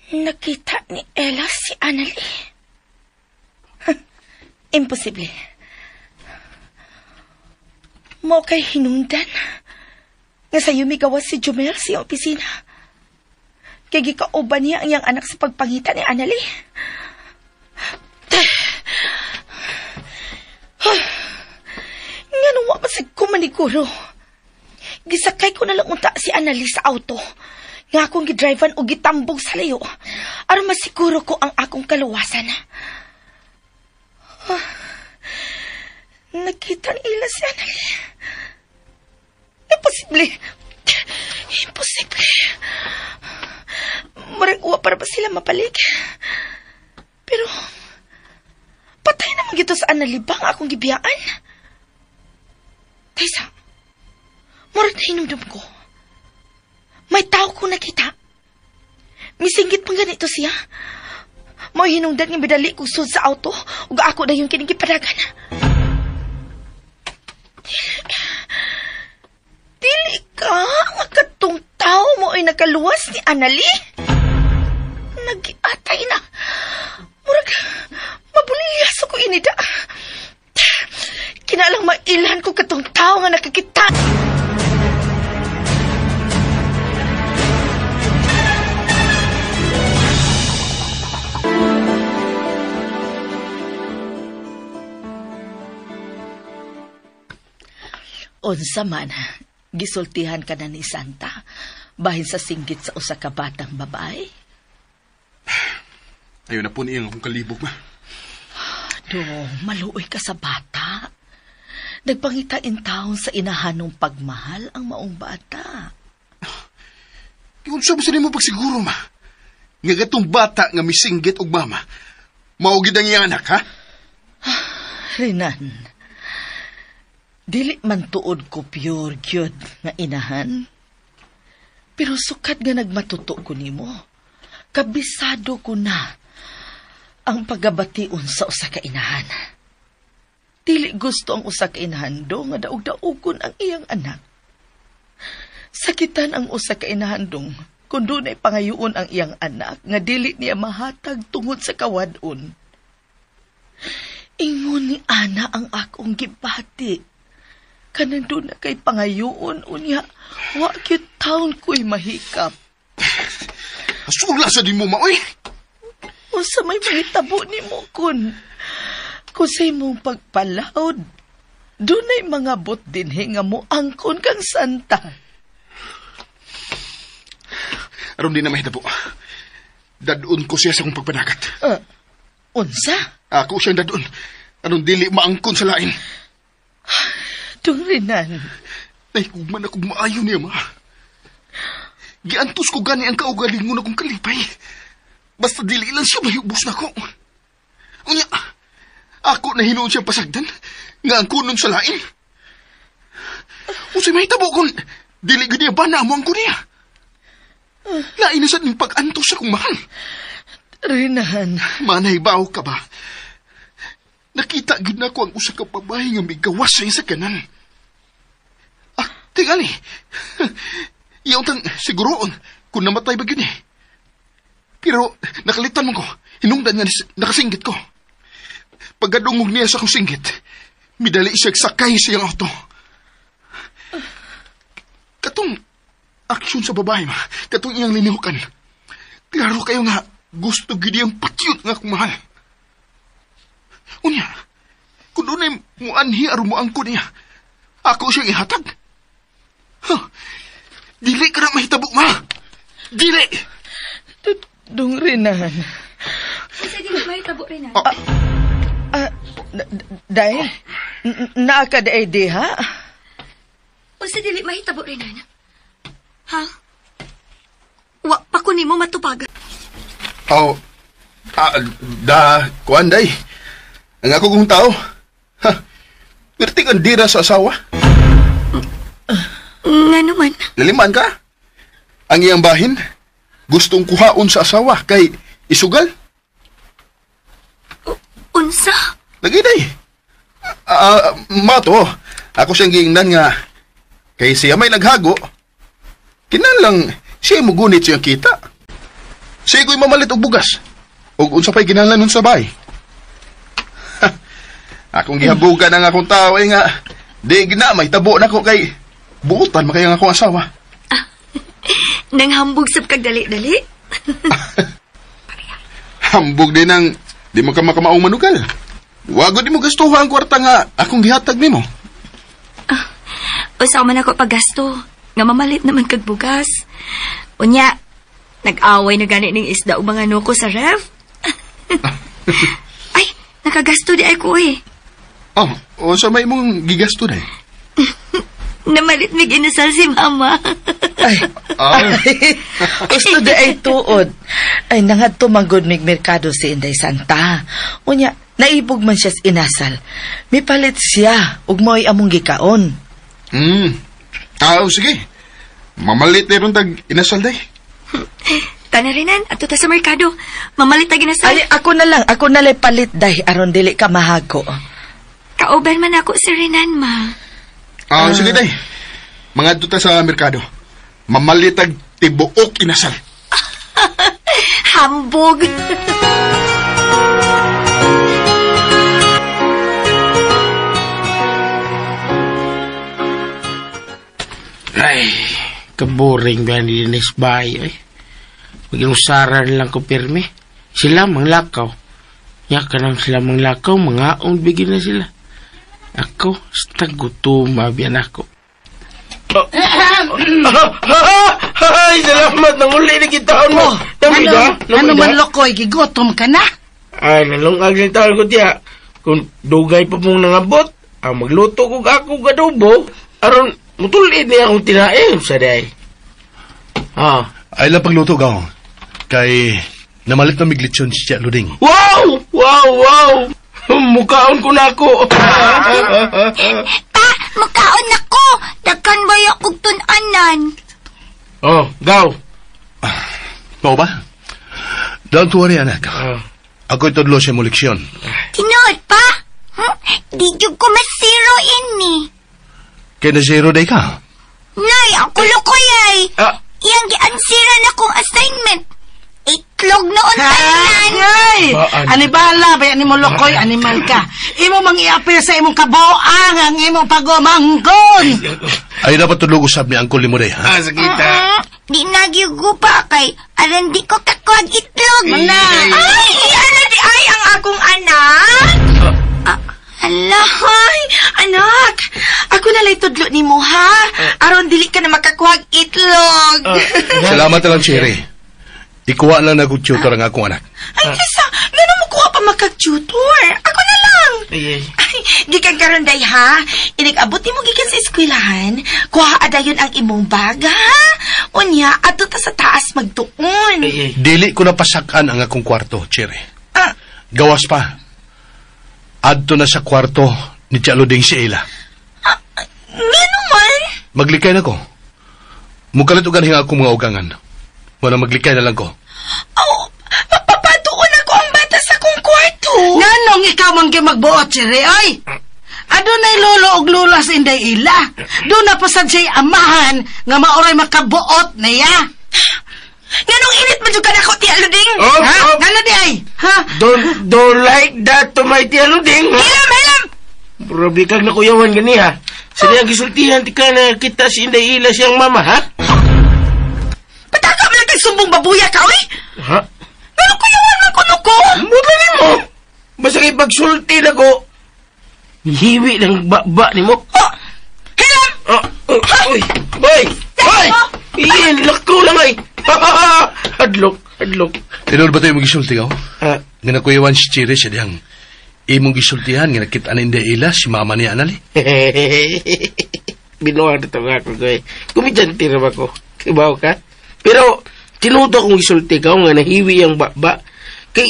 Nakita ni Ella si Annalie. Imposible. Mo kay hinungdan. Nga sayo migawas si Jumel sa iyang opisina. Kay gikauban niya ang iyang anak sa pagpangita ni Annalie. Nga nung wapasag ko maniguro. Gisakay ko na lang unta si Annalie sa auto. Nga akong gidrivean o gitambog sa layo. Aron masiguro ko ang akong kaluwasan. Nakita ni Ila si Annalie. Imposible. Imposible. Murag uwa para ba sila mapalik? Pero, patay naman gito sa Annalie ba ang akong gibiyaan? Taysa, murag nahinumdum ko. May tao ko nakita. Misinggit pang ganito siya. May hinungdan nga bidali kong sud sa auto ug ako na yung kinigipadagan. Dili ka nga katong tao mo ay nakaluwas ni Annalie. Nagiatay na. Murag, mabulilyaso ko inida. Kinalang mailhan ko katong tao nga nakakita. Unsa man, gisultihan ka na ni Santa, bahin sa singgit sa usa ka batang babae. Ayaw na po niya akong kalibog, ma. Do, maluoy ka sa bata. Nagpangita in taon sa inahanong pagmahal ang maong bata. Unsa ba sa nimo pagsiguro, ma? Nga gatong bata nga misinggit og mama, mao gid ang iyang anak, ha? Renan, dili man tuod ko pure gyud nga inahan. Pero sukat nga nagmatuto ko nimo, kabisado ko na ang pagabation sa usa ka inahan. Dili gusto ang usa ka inahan do nga daog-daogon ang iyang anak. Sakitan ang usa ka inahan dong kung dunay pangayoon ang iyang anak nga dili niya mahatag tungod sa kawadon. Ingon ni Ana ang akong gibati. Kanang doon na kay pangayoon unya, wa gyud taon ko'y mahikap. Sula sa di mo, maoy! Unsa may mahitabo nimo kun sa imong pagpalaod, dunay mga bot dinhi nga moangkon kang santa. Aron di na mahitabo. Dadun ko siya sa akong pagpanagat. Unsa? Ako siyang dadun. Aron dili maangkon sa lain. Dong Renan. Nahigugman akong maayo niya, ma. Giantos ko gani ang kaugalingon akong kalipay. Basta dili lang siya mahubos na ko. Unya, ako na hinuon siyang pasagdan nga ang kunon sa lain. Unsay mahitabo kung dili gud niya ba na mo ang niya? Lain na sa ning pag-antos sa akong mahal. Renan. Manay, bawo ka ba? Nakita gid na ko ang usa ka babae nga migawas sa iyang sakyanan. Ah, tingali. Iyaw tang siguroon kung namatay ba yun eh. Pero nakalitan mo ko, hinungdan nga nakasinggit ko. Pagkadungog niya sa akong singgit, midali siya sakay sa iyang auto. Katong aksyon sa babae ma, katong iyang linihukan. Klaro kayo nga, gusto gid iyang patyot nga akong mahal. Unya, kung doon ay muanhi aron muangko niya, ako siyang ihatag. Huh. Dili ka na mahitabo, ma! Dili! Dong Renan. Kasi dili mahitabo, Renan. Dahil, naa ka daay diha? Unsa dili mahitabo, Renan? Ha? Wa pa ko nimo matupag. Oh, da, kuan day. Ang ako kong tao. Ha, perti kang dira sa asawa. Nga naman. Laliman ka. Ang iyang bahin, gustong kuhaon sa asawa kay isugal. Unsa? Lagi day. Mato, ako siyang giingnan nga kay siya may naghago. Kinahanglang siya mugunit siyang kita. Siya ko'y mamalit og bugas. Og unsa pa'y kinahanglan nun sa bahay. Akong gihabugan ang akong tao ay nga di gina may tabo na ko kay buotan makaya ang akong asawa. Nang hambog sab kag dali-dali. Hambog din ang di mo ka makamaong manugal. Wago di mo gastuhan ang kwarta nga akong gihatag nimo. Usaw man ako paggasto. Nga mamalit naman kag bugas. Unya, nag-away na gani ning isda o mga nuko sa ref. Ay, nakagasto di ay ko eh. Oh, o sa may mong gigasto na eh. Namalit mig inasal si mama. Ay, gusto di ay tuod. Ay, nangadto manggod mig merkado si Inday Santa. Unya, naibog man siya sa inasal. Mipalit siya, ug mo'y among gikaon. Sige. Mamalit na ron tag inasal day. Tana Renan, ato ta sa merkado. Mamalit tag inasal. Ay, ako na lang. Ako na lang palit day, aron dili ka mahago. Kauban man ako si Renan, ma. Sige day. Mangadto ta sa merkado. Mamalit tag tibuok inasal. Hambog. Ay, kaboring ba ni Dennis Bay, ay. Maginusaran lang ko pirmi. Sila manglakaw. Nya ka nang sila manglakaw, mga bigyan na sila. Ako, basta gutom, mabiyan ako. Ay, salamat! Nanguli na kitaan mo! Ano man lokoy, gigutom ka na? Ay, nalungag ng taon ko tiya. Kung dugay pa mong nangabot, ang magluto kog ako gadubo, aron mutulid niya akong tinae sa day. Ah. Ay lang pagluto gaw. Kay namalit na miglitsyon si Tia Luding. Wow! Wow! Wow! Mukaon ko na ako. Ta, mukaon na ko. Dagkan ba yung tun-anan? Oh, gaw. Mao ba? Don't worry, anak. Ako'y tudlo sa imong leksyon. Tinuod pa? Di jud ko masiro ini. Kaya na zero day ka? Nay, ako lukoy ay. Iyang giansiran akong assignment. Itlog noon tanan. Ay! Anibala, bayan ni mo lokoy, animal ka. Imo mang iapil sa imong kabuang ang imong pagumangkon. Ay dapat tudlo usab ni Uncle nimo day, ha? Sakita. Di nagyugo pa kay aron di ko kakuag itlog. Mana. Ay, ano di ay ang akong anak? Hala. Ay, anak. Ako na lay tudlo nimo ha. Aron dili ka na makakuhag itlog. Salamat na lang, Cherry. Ikuha na nag-tutor ang akong anak. Ay, kisa, ngano mo kuha pa makag-tutor? Ako na lang. Ay, Ay, gikan karon day ha. Inig-abot nimo gikan sa eskwelahan. Kuha adayon ang imong bag ha. Unya, adto ta sa taas magtuon. ay. Dili ko na pasakan ang akong kwarto, Cherry. Ah. Gawas pa. Adto na sa kwarto ni Tialoding si Ella. Ngano man? Maglikay na ko. Mukalit og ganing akong mga ugangan. Wala maglikay na lang ko. Oh, papatuon ako ang bata sa akong kwarto. Nganong ikaw man gyud magbuot, Cherry, oy? Adunay lolo og lola sa Inday Ila. Doon na pasad siya'y amahan nga maoray makabuot niya. Nganong init man jud ka nako, Tia Luding? Oh, Ha? oh. Ngano di ay? Ha? Don't like that to my Tia Luding, ha? Hilam, hilam! Grabe kag nakuyawan gani, ha? Sa diyang gisultihan, ti ka na kita si Inday Ila siyang mama, ha? Pataka man lang kag sumbong babuya ka, oy! Ha? Nganong kuyawan man kuno ko? Mula ni mo! Basta kay pagsulti na ko, hiwi ng baba ni mo. Oh! Hilam! Oh, oh, oy, boy, boy! Iyan, lako lang ay! Hadlok, hadlok. Tinuod ba tayo magisulti ka? Ha? Nga nakuyawan si Cherry sa diyang imong gisultihan nga nakita na Inday Ila si mama niya anali. Binuha na ito nga ako, goy. Kumidyante na ba ko? Kibaw ka? Pero, tinuod akong gisulti ka nga nahiwi ang baba. Kay,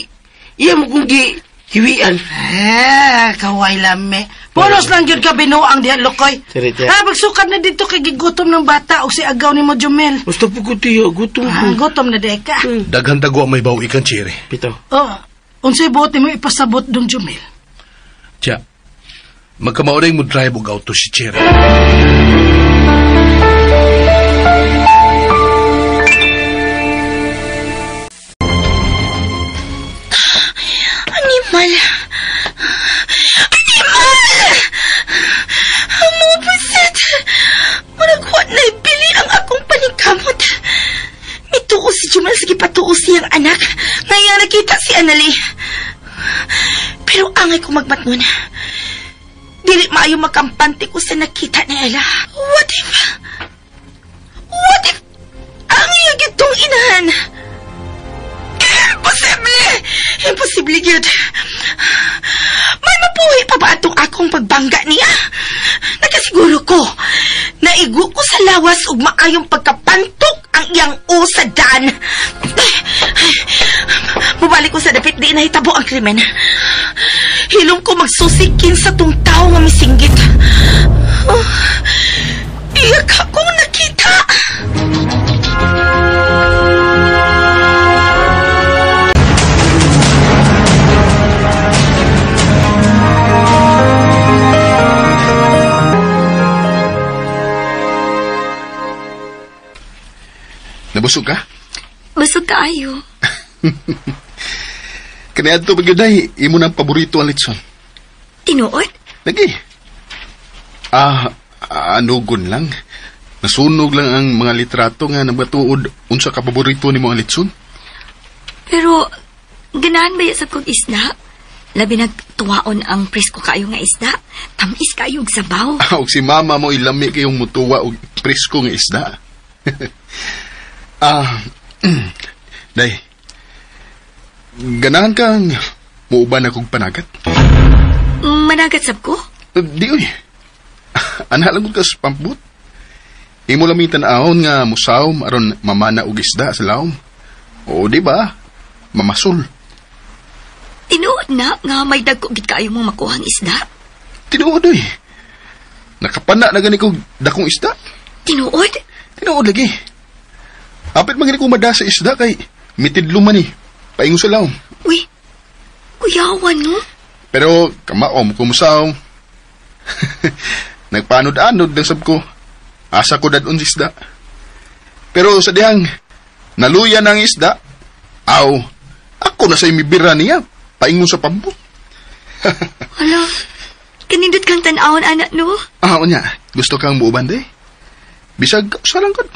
iya mo kong gihiwian. Eh, kaway lami. Pulos lang gyud ka binuang diha lokoy. Sorry, tiya. Ha, pagsukad na dito kay gigutom ng bata og si agaw nimo Jumel. Basta po ko, tiya. Gutom Ah, ko. gutom na di ka. Daghan tagwa may baw ikan Cherry. Pito. Oh, unsay buot nimo ipasabot dong Jumel? Tiya, magkamauring mo drive og auto si Cherry. Animal! Animal! Amupusit! Murag wa naibili ang akong paningkamot. Mituo si Jumal sige patuo siyang anak. Ngayon nakita si Anali. Pero angay ko magmatngon. Dili maayo makampante ko sa nakita ni Ella. What if? What if? Ang iyang itong inahan. Imposible! Imposible gyud. May mapuhi pa ba atong akong pagbangga niya? Nakasiguro ko, naigo ko sa lawas ug maayong pagkapantok ang iyang usadan. Mubalik ko sa dapit di nahitabo ang krimen. Hilom ko magsusikin sa tong tao nga misinggit. Oh, iyak akong nakita. Nabusog ka? Busog kaayo. Kaniadto pa gyud ay imo nang paborito ang litson. Tinuod? Lagi. Anugon lang. Nasunog lang ang mga litrato nga nabatuod unsa ka paborito nimo ang litson. Pero, ganahan ba sa kong isda? Labi nagtuwaon ang presko kaayo nga isda. Tamis kaayo og sabaw. Og si mama mo ilami kayong mutuwa og presko nga isda. Day. Ganahan kang muuban akong panagat? Managat sab ko? Di oy. Ana lang ko ka sa pamput. Imo lang tan-awon nga musawom aron mamana og isda sa lawom. O di ba? Mamasul. Tinuod na nga may dagko gid kaayo mong makuhang isda. Tinuod oy. Nakapana na gani kog dakong isda. Tinuod? Tinuod lagi. Apit man gani ko mada sa isda kay mitidlo man ni. Paingon sa lawom. Uy, Kuyawan, no? Pero kamaom kumusaw. Nagpanod-anod lang sab ko. Asa ko dadon sa isda. Pero sa dihang naluya ng isda, aw, ako na sa imibira niya, paingon sa pambot. Hala, kanindot kang tan-awon, anak, no? Ah, unya, gusto kang muuban, day? Bisag, usa lang gud.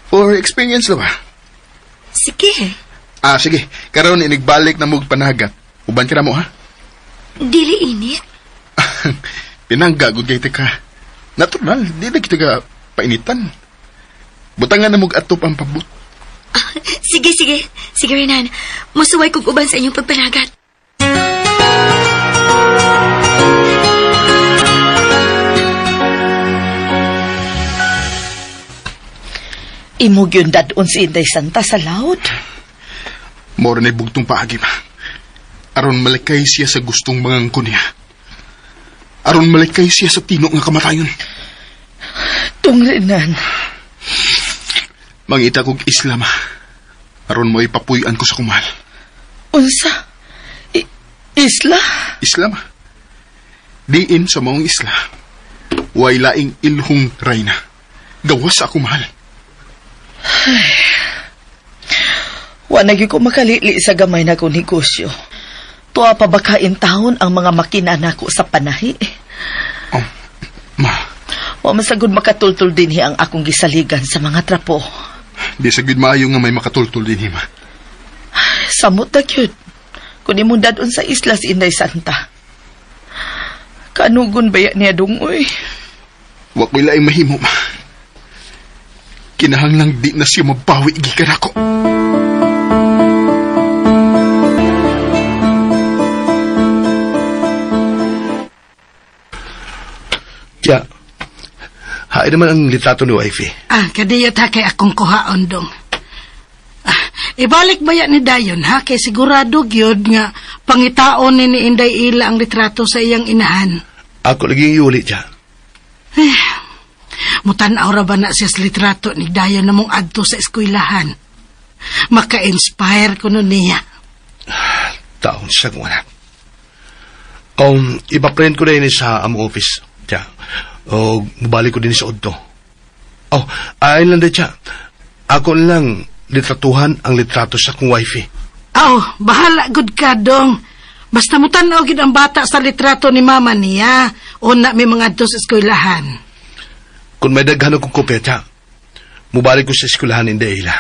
For experience na ba? Sige. Ah, sige. Karon inigbalik na mog panagat. Uban ka na mo, ha? Dili init. Pinangga, gud kay ka. Natural, di na kita ka painitan. Butangan na mog atop ang pabot. Ah, sige, sige. Sige, Renan. Musuway kog uban sa inyong pagpanagat. Imo gyud dadon si Inday Santa sa laot. Mora na bugtong paagi ma. Aron malikay siya sa gustong mangangko niya. Aron malikay siya sa tino nga kamatayon. Tung Renan. Mangita kog isla ma. Aron mo ipapuy-an ko sa kumahal. Unsa? Isla? Isla ma. Diin sa maong isla. Way laing ilhong rayna. Gawas sa ako mahal. Ay. Wa na gyud ko makalili sa gamay na kong negosyo. Tuwa pa ba kain taon ang mga makina nako sa panahi? Oh, ma. Wa masagod makatultul dinhi ang akong gisaligan sa mga trapo. Di sa gyud maayo nga may makatultul dinhi, ma. Samot na gyud. Kun imong dadon sa isla si Inday Santa. Kanugon baya niya dungoy? Wa ko'y laing mahimo, ma. Kinahanglang di na siya mabawi gikan ako. Ya, hain naman ang litrato ni wifey. Ah, kadiyot ha kay akong kuhaon dong. Ah, ibalik ba yan ni Dayon ha? Kay sigurado gyud nga pangitaon ni Inday Ila ang litrato sa iyang inahan. Ako lagi yung yuli siya. Eh, mutan-aw ra ba na siya sa litrato ni Dayon na mong adto sa eskwelahan. Maka-inspire kuno niya. Taon siya kong anak. Ipa-print ko na yun sa among office. Tiya. O, mabalik ko din sa Odto. Oh, ayon lang din siya. Ako lang litratuhan ang litrato sa kong wifey. Oh, bahala good ka, dong. Basta mutan-aw gid ang bata sa litrato ni mama niya. Una may mga adto sa eskwelahan. Kung may daghan akong kopya, tiya, mubalik ko sa eskwelahan hindi ila.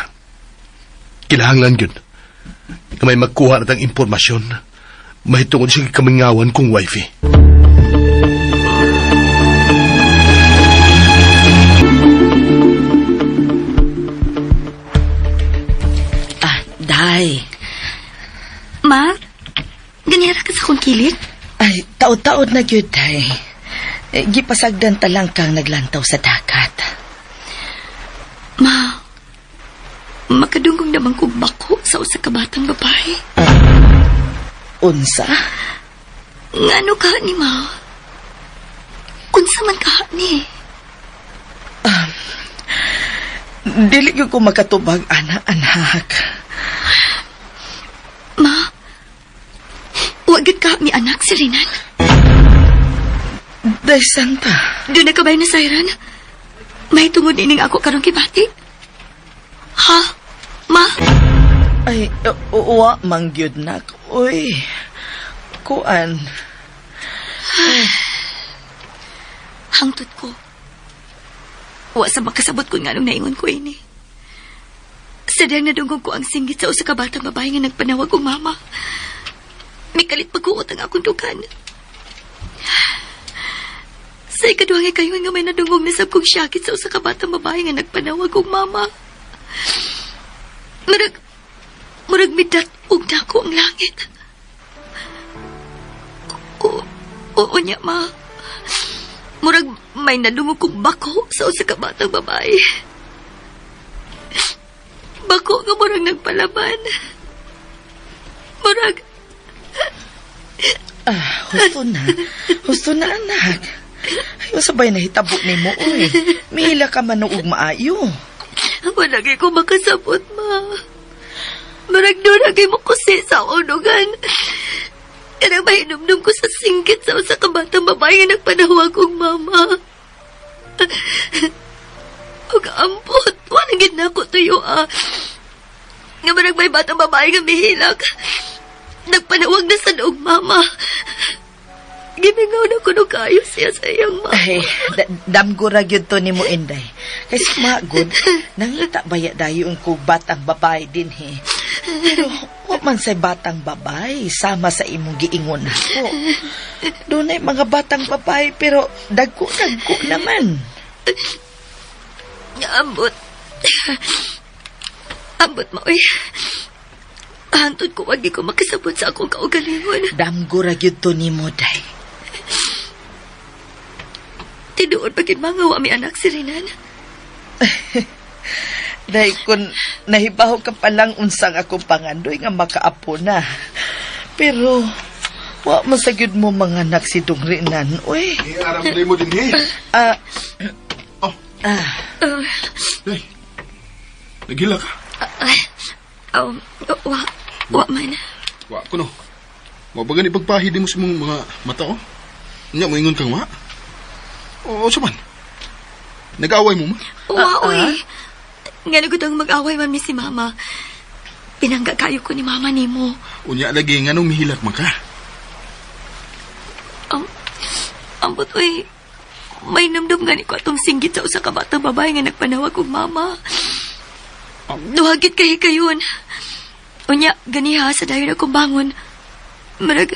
Kinahanglan yun. Na may magkuha na tang impormasyon. Mahitungod siya kamingawan kong wifey. Ah, Day. Ma, ganira ka sa akong kilid? Ay, taod-taod na gyud, Day. Eh, gipasagdan talang kang naglantaw sa dagat. Ma, makadungog naman kong bako sa usa ka batang babae. Unsa? Ngano ka ni ma? Unsa man ka ni? Dili gyud ko makatubag, ana, anak. Ma, wa gyud ka ni anak si Renan. Day Santa. Doon na kabay na siren. May tungod ining ako karong kibati. Ha? Ma? Ay, uwa, mangyud nak. Uy, kuan. Ay. Hangtod ko. Wa sa makasabot ko nga nung naingon ko ini. Sadyang nadungog ko ang singgit sa usa ka batang babae nga nagpanawag og mama. Mikalit pagkuot ang akong dukan. Sa ikaduha nga kayo nga may nadungog na sab kong syakit sa usa ka batang babae nga nagpanawag og mama. Murag midat og dako ang langit. Oo niya, ma. Murag may nadungog kong bako sa usa ka batang babae. Bako nga murag nagpalaban. Murag... Ah, husto na. Husto na, anak. Ay, sabay na hitabo ni mo, uy. Mihila ka manuog maayo. Wala kay ko makasabot, ma. Murag doon lagi mo kusi sa unugan. Kanang mahinumdum ko sa singgit sa usa ka batang babae nga nagpanawag kong mama. Ug ambot, wala gid nako tuyo ah. Nga marag may batang babae nga mihilak. Nagpanawag na sa noong mama. Gimingaw na kuno kayo siya sa iyang mama. Ay, damgo ra gyud to nimo Inday. Kay sumagod, nangita baya dayon ko batang babae dinhi. Pero wa man say batang babae sama sa imong giingon nako. Dunay mga batang babae pero dagko-dagko naman. Ambot. Ambot mo, oy. Hantod ko, wag ko makasabot sa akong kaugalingon. Damgo ra gyud to nimo, Day. Tinuod pa gid mga wa mi anak si Renan. Day, kung nahibaw ka palang unsang akong pangandoy nga makaapo na. Pero, wa man sa gyud mo mga anak si Dong Renan, uy. Aram day mo din, eh. Oh. Day, naghila ka. Wa man. Wa ko no. Wa ba gani pagpahid mo sa mong mga mata, oh? Nya mo ingon kang wa? Oo, sa man. Nag-away mo, ma? Wa, oy. Nga nagutang mag-away man mi si mama. Pinangga kayo ko ni mama nimo. Unya lagi nga nung mihilak man ka. Ambot, oy. May namdam gani ko atong singgit sa usa ka batang babae nga nagpanawag og mama. Duhagit kay kayon. Unya, ganiha sa dayon akong bangon. Marag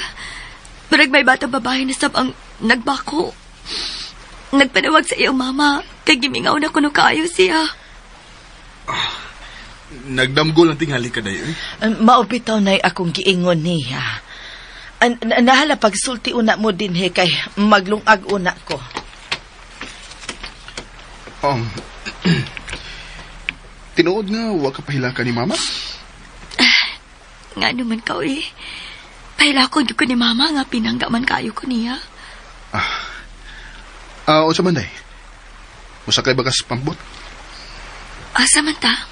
may batang babae na sab ang nagbako. Nagpanawag sa iyang mama, kay gimingaw na kuno kaayo siya. Nagdamgo lang tingali ka dayon. Maupitaw na'y akong giingon niya. Nahala pagsulti una mo din he, kay maglungag una ko. Tinuod nga, wa ka pahilakan ni mama? Nga naman ka, eh. Pahilakon ko ni mama nga pinangga man kayo ko niya. O sa man, day? Musakay ba ka sa pambot? Asa man ta?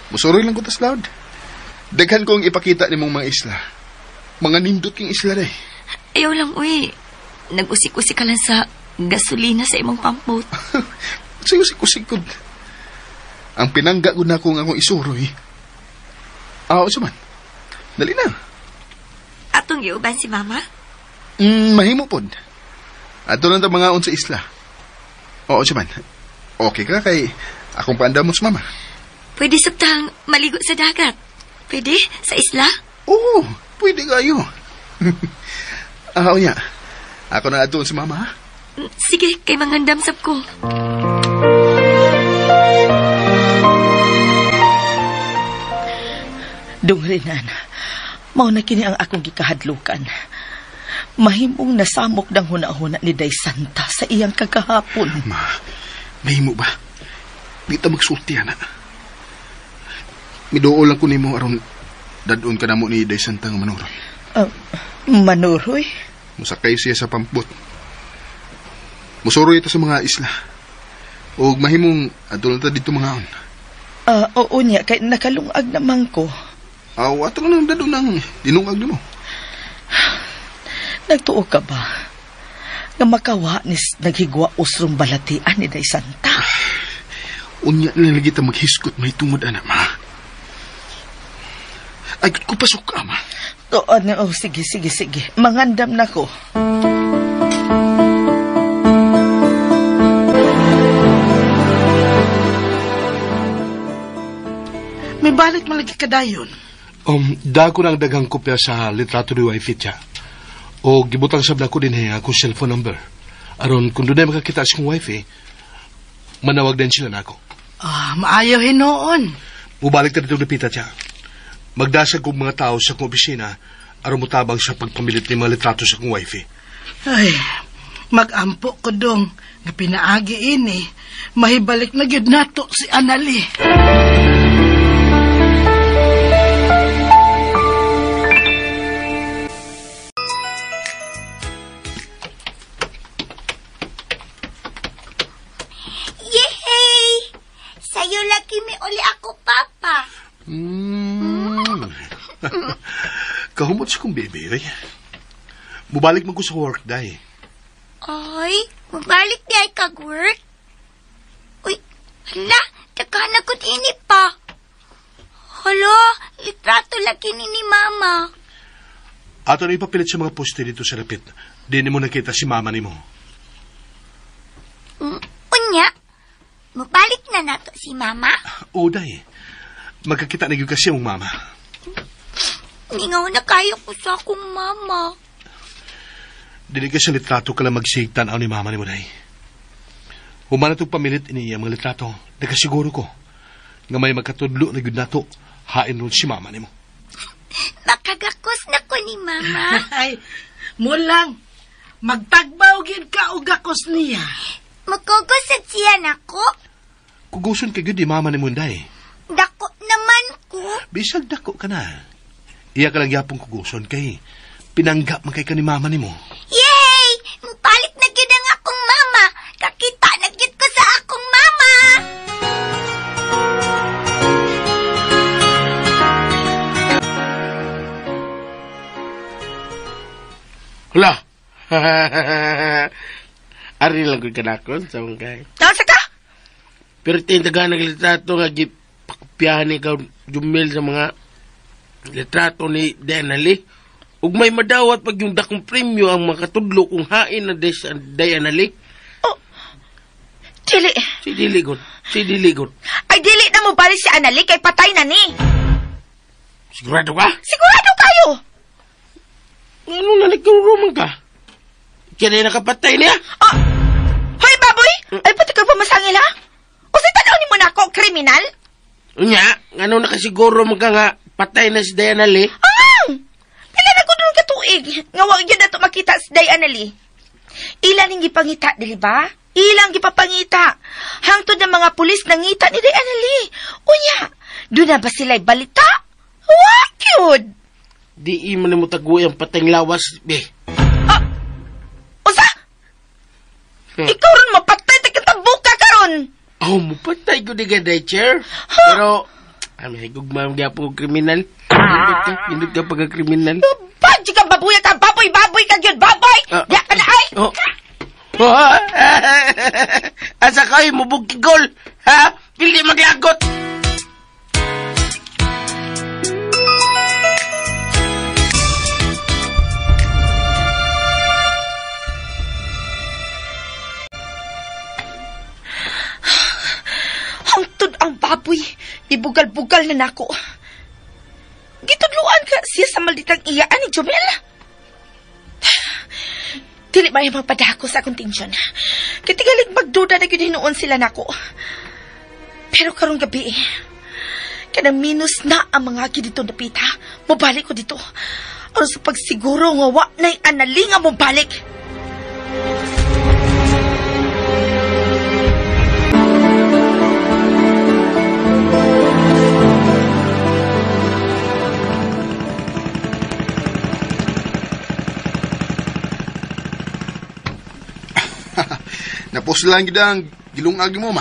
Musuroy lang ko tas loud. Daghan kong ipakita ni mong mga isla. Mga nindot king isla, day. Ayaw lang, uy. Nag-usik-usik ka lang sa gasolina sa imong pampot. Sa usik-usik ko. Ang pinangga ko na kung akong isuroy. O sa man. Dali na. Atong giuban si mama? Mahimo pod. Ato lang ta mga on sa isla. Oo, siya man. Okay ka kay akong paandam mo sa mama. Pwede sabtang maligo sa dagat. Pwede? Sa isla? Oo, pwede kayo. Unya. Ako na ato sa mama, ha? Sige, kay mangandam sab ko. Dong Renan, mao na kini ang akong gikahadlukan. Mahimong nasamok ng huna-huna ni Day Santa sa iyang kagahapon. Ma, mahimo ba? Di ta magsulti, ana. Miduol lang ko nimo aron dadon ka namo ni Day Santa nga manuroy. Manuroy? Musakay siya sa pampot. Musuroy ito sa mga isla. Og mahimong adto lang ta dito mga on. Oo niya, kay nakalungag naman ko. Ato lang dadon ang dinungag nimo. Nagtuo ka ba? Nga makawa ni naghigwa usrong balatian ni Day Santa. Unya na lagi ta maghisgot may tungod, ana, ma. Ay, ko pasok ka, ma. Oh, sige. Mangandam na ko. May balik man lagi kadayon. Dako ng daghang kopya sa litrato ni wife siya. O gibutang sab nako din akong cellphone number. Aron kung dunay makakita sa akong wife, manawag din sila nako. Maayo hinuon. Mubalik ta dito dapita siya. Magdasag kong mga tao sa akong opisina aron motabang sa pagpamilit ni mga litrato sa akong wife. Ay, magampo ko dong nga pinaagi ini. Mahibalik na gyud nato si Anali. Yehey! Sa'yo lagi may uli ako, Papa. Kahumot sa kong baby, eh. Mubalik man ko sa work, day. Ay, mubalik di ay kag work? Uy, hala, takahan na ko't ini pa. Hala, litrato lagi ni Mama. Ato na ipapilit sa mga poste dito sa lapit. Di ni mo nakita si Mama ni mo. Unya, mubalik na nato si Mama? Oo, day. Magkakita na yun kasi ang Mama. Ningaw na kayo ko sa akong Mama. Dili ka sa litrato ka lang magsigtan ni Mama ni mo, day. Human na itong pamilit ini ang mga litrato. Nakasiguro ko nga may magkatudlo na yun nato hain ron si Mama ni mo. Makagakos na ko ni Mama. Ay, mulang. Magtagbaw gid ka og gakos niya. Magkugosad siya nako. Kuguson ka gud ni Mama ni mo, day. Dako naman ko. Bisag dako ka na. Iya ka lang yapong kuguson kay pinanggap man kay ka ni Mama ni mo. Yay! Mupalit na gyud ang akong mama. Kakita na gyud ko sa akong mama. Hala. Ari lang ko kanakon sa mga kay. Nasa ka? Pero tindagan ng litrato nga gipakopyahan ni ka Jumel sa mga litrato ni Diana Lee. Ug may madawat pag yung dakong premyo ang makatudlo kung hain na Diana Lee. Oh, dili. Si dili god. Si dili god. Ay, dili na mo balik si Analee kay patay na ni. Sigurado ka? Sigurado kayo. Ano na nagkaroon ka? Kaya na nakapatay niya? Oh, hoy, baboy! Ay, pati ka pamasangil, ha? O sa tanaw ni mo na ako, kriminal? Unya, ano nakasiguro mo ka nga patay na si Diana Lee? Ah! Pila na ko doon katuig. Nga wag yun na to makita si Diana Lee. Ilan ang gipangita, dili ba? Ilang gipapangita. Hangtod ng mga pulis nangita ni Diana Lee. Unya, doon na ba sila'y balita? Wa, cute! Di man mo taguy ang patay lawas, be. Ah! Usa? Ikaw ron mapatay, tagkatabok ka karon. Oh, mapatay ko di ka, day, chair. Pero, ay, gugma, gyapon ko kriminal. Pindot ka pagka-kriminal. Badyo ka, babuya ka, baboy, baboy ka, yun, baboy! Ya ka na, ay! Oh. Oh. Asa ka, ay, mubugkigol! Ha? Pili maglagot! Hangtod ang baboy, ibugal-bugal na nako. Gitudluan ka siya sa malditang iyaan ni Jumel. Dili ba yung magpadako sa akong tensyon. Kitigalig magduda na yun hinuon sila nako. Pero karong gabi kanang minus na ang mga agi dito napita. Mubalik ko dito. Aron sa pagsiguro nga wa na'y anali nga mubalik. Napos lang gid ang gilungag mo, ma.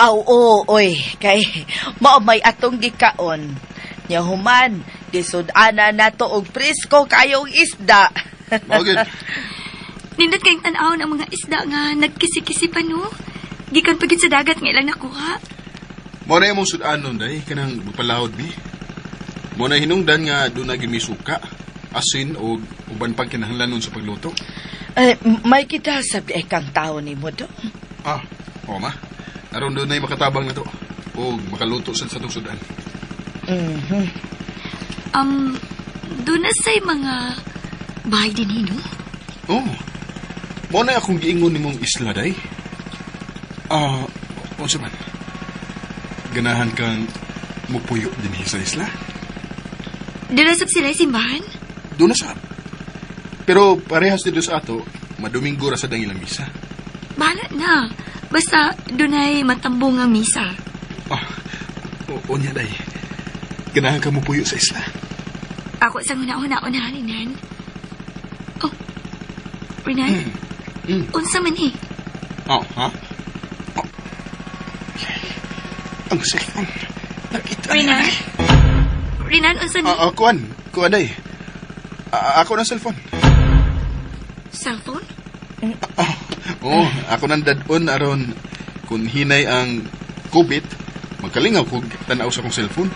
Aw, oo, oy, kay mao may atong gikaon. Nya human, gisud-ana nato og presko kayong isda. Mao gid. Nindot kayong tan-awon ang mga isda nga nagkisi-kisi pa no. Gikan pa gid sa dagat nga ilang nakuha. Mao na imong sud-anon day kanang magpalahod mi. Mao na hinungdan nga doon na gid mi suka, asin og uban pang kinahanglanon sa pagluto. Ay, may kita sabi ay kang tao ni mo do. Ah, oo ma. Aron doon ay makatabang na to. O makaluto sa itong sudan. Mm-hmm. Doon na sa'y mga bahay din, no? Oo. Oh, mao na akong giingon ni mong isla, day. Ah, unsa man? Ganahan kang mupuyo din sa isla? Doon na sab sila simbahan? Doon na sab. Pero parehas dito sa ato, madomingo ra sa dangilang misa. Bahala na. Basta doon ay matambong ang misa. Ah, oo niya, day. Ganahan ka mupuyo sa isla. Ako sa una-una-unahan, Rinan. Oh, Rinan? Unsa man eh? Oh, ha? Oh. Ang cellphone. Nakita Rinan? Rinan, unsa ni? Kuan. Kuan, day. Ako na cellphone. Cellphone? Oh, ako nang dadon aron kung hinay ang kubit, magkalingaw kog tanaw sa akong cellphone.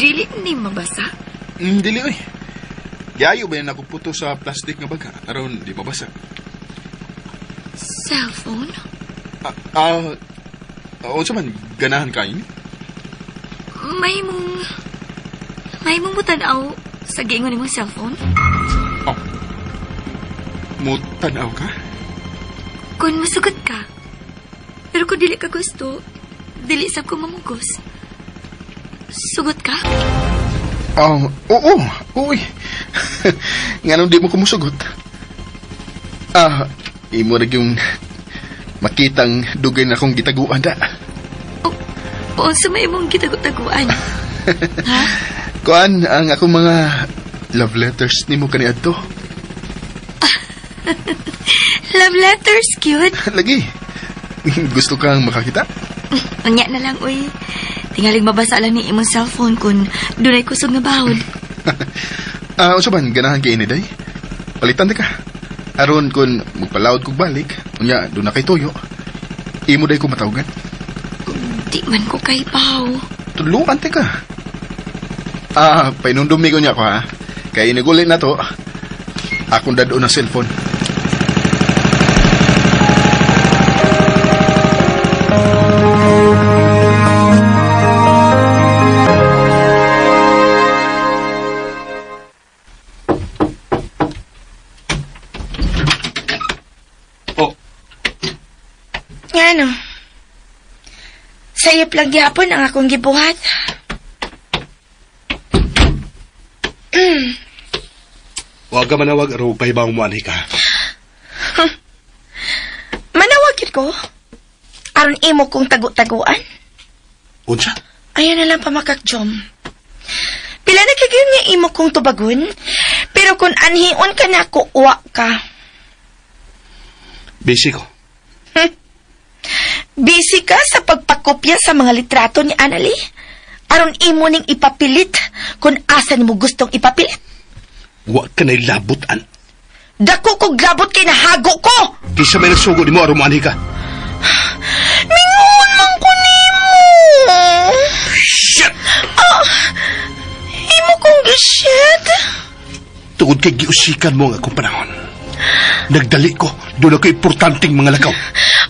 Dili ni mabasa? Dili oy. Giayo ba yan ako puto sa plastic nga baga aron di mabasa. Cellphone? Unsa man ganahan ka ini? May mong mutanaw sa giingon nimong cellphone? Oh. Mutanaw ka? Kung masugot ka. Pero kung dili ka gusto, dili sab ko mamugos. Sugot ka? Oh, oo, uy. Nganong di mo kumusugot? Imo ra yung makitang dugay na akong gitaguan da. Oh, unsa may imong gitagu-taguan? Ha? Kuan ang akong mga love letters nimo kaniadto. Love letters, cute. Lagi. Gusto kang makakita? Unya na lang, uy. Tingalig mabasa lang ni imong cellphone kung dunay kusog nga bahod. Unsa man ganahan kay ini day? Palitan ka. Aron kun magpalawod kog balik, unya doon na kay tuyo. Imo day ko matawagan. Di man ko kay paw. Tuluan te ka. Painundumi ko niya ko ha. Kay iniguli na to. Akong dadon na cellphone. Ano? Sayop lang gyapon ang akong gibuhat. Huwag ka manawag, aro pahibang mo ani ka. Manawag yun ko? Aron imo kong tagu-taguan? Unsa? Ayaw na lang pamakakjom. Pila na kagayon nga imo kong tubagon, pero kung anhion ka na ako, uwa ka. Busy ko. Busy ka sa pagpakopya sa mga litrato ni Annalie? Aron imo ning ipapilit kung asa nimo gustong ipapilit. Wa ka na'y labutan. Dako ko glabot kay nahago ko! Kisa may nagsugo ni mo aron moanhi ka. Mingon man ko nimo. Shit! Imo kong gishit. Tungod kay giusikan mo ang akong panahon. Nagdali ko, doon ako importanteng mga lakaw.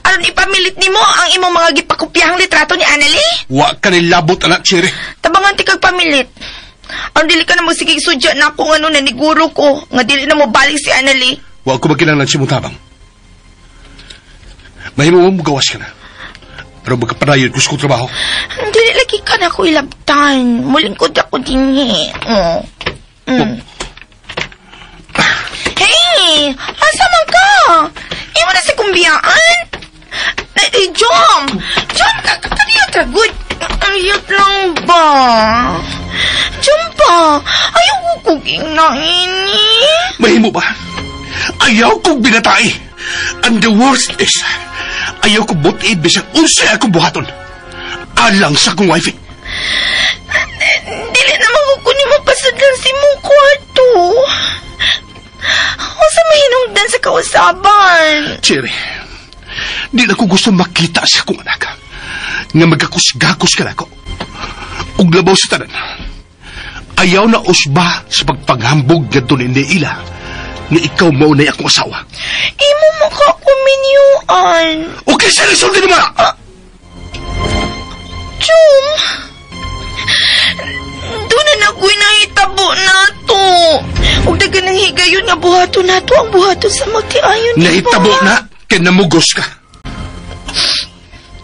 Aron ipamilit nimo ang imong mga gipakopyahang litrato ni Annalie? Wa ka na'y labot, anak, Cherry. Tabangan ti kag pamilit. Ang dili ka na magsigig sudya na ako nga ano naniguro ko, nga dili na mo balik si Annalie. Wa ko magkinahanglan si mong tabang. Mahimo mo gawas ka na. Pero magkapadayon ko sa kong trabaho. Dili lagi ka na ko ilabtan. Mulingkod ako dinhi. Oh. Mm. Hey! Asa man ka? Imo na sa kumbiyaan? Ay, Jom! Jom, kakakariyo tragod. Ayot lang ba? Jom pa! Ayaw ko kong ingnain eh. Mahimo ba? Ayaw kong binatai. And the worst is, ayaw ko buti bisag unsay akong buhaton. Alang sa akong wifey. Dili naman ko kunin mo pasudlan si mong kwarto. O sa mahinungdan sa kausaban. Cherry, di na ko gusto makita sa akong anak. Nga magkakusgakos ka na ako. Ug labaw sa tanan. Ayaw na usba sa pagpaghambog nga doon ni ila nga ikaw maunay akong asawa. Imo mo ka kuminyuan. Okay, seryoso din mo na! Chum! Doon na nako'y nahitabo na to. Huwag daga ng higayon nga buhato na to ang buhato sa magtiayon. Nahitabo na, kaya namugos ka.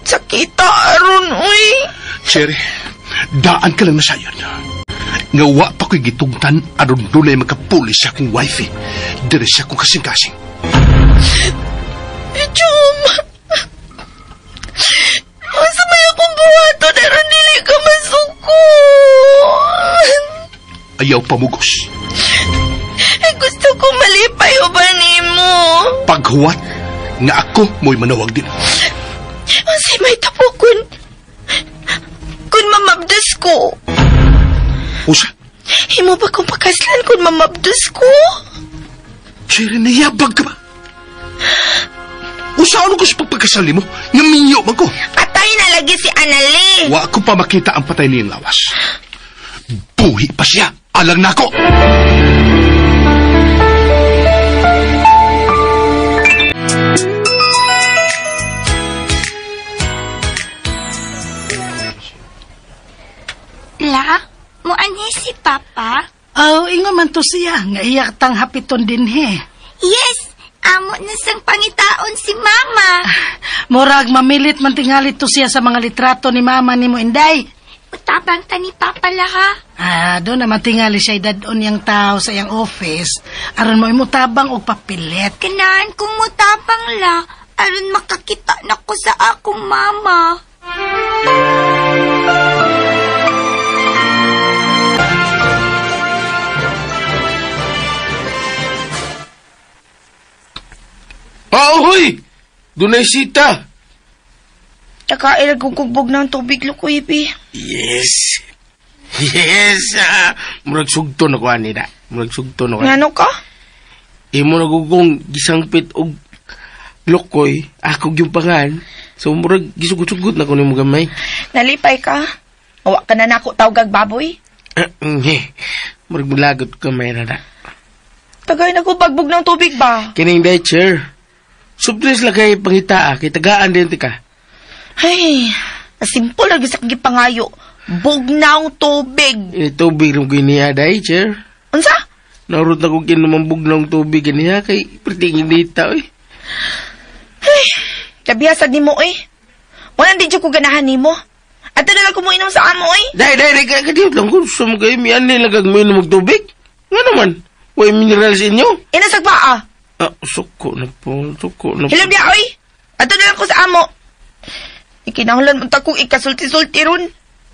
Sakita aron, uy. Cherry, daan ka lang na sayon. Nga wa pa ko'y gitugtan aron dunay makapulis sa akong wifey. Dire sa akong kasing-kasing. Chum! Asa may akong buhato na ron dili ka masuko. Ayaw pamugos. Gusto ko malipay o ba nimo? Paghuwat nga ako mo'y manawag din. Unsay may tapo kun mamabdos ko. Usa? Himo ba kong pakaslan kun mamabdos ko? Cherry, nayabag ka ba? Usaon ko sa pagpagkasali mo, nga minyo man ko. Patay na lagi si Anali. Wa ko pa makita ang patay niyang lawas. Buhi pa siya, alang nako. La, muanhi si Papa? Oh, ingon man to siya, nga iyak tang hapiton din he. Yes, amo na sang pangitaon si Mama. Murag mamilit man tingali to siya sa mga litrato ni Mama ni mo Inday. Utabang ta ni Papa la ha. Ah, doon naman tingali siya idadon niyang tao sa iyang office. Aron mo imutabang og papilit. Kanahan kong mutabang la, aron makakita na ko sa akong mama. Oh, hoy! Dunay sita. Nakairag kong kugbog ng tubig, Lukoy, bi. Yes. Yes. Murag sugto na ko, anida. Murag sugto na ko. Ngano ka? Imo na kong gisangpit og lukoy, ako yung pangan. So, murag gisugot-sugot na ko nimo gamay. Nalipay ka? Wa ka na nako tawgag baboy? Murag mulagot kamay na na. Tagay na ko bagbog ng tubig ba? Kining day, chair. Surprise lang kay pangitaa, kay tagaan din tika. Ay, simple lagi sa kong gipangayo. Bugnaw tubig. Eh, tubig rin ko niya, day, chair. Unsa? Narot na ko kinumang bugnaw tubig niya, kay pertingin dita, eh. Ay, kabihasad ni mo, eh. Wala din ko ganahan ni mo. At na lang kumuinom sa amo, eh. Day, day, day, kadiyot lang ko. Gusto mo kayo, miyan nila kag miinom og tubig. Nga naman, way minerals inyo. Inasag pa, ah. Ah, suko na po, suko na po. Hilom niya, oy! Ato na lang ko sa amo. Ikinahanglan mo ta kong ikasulti-sulti ron.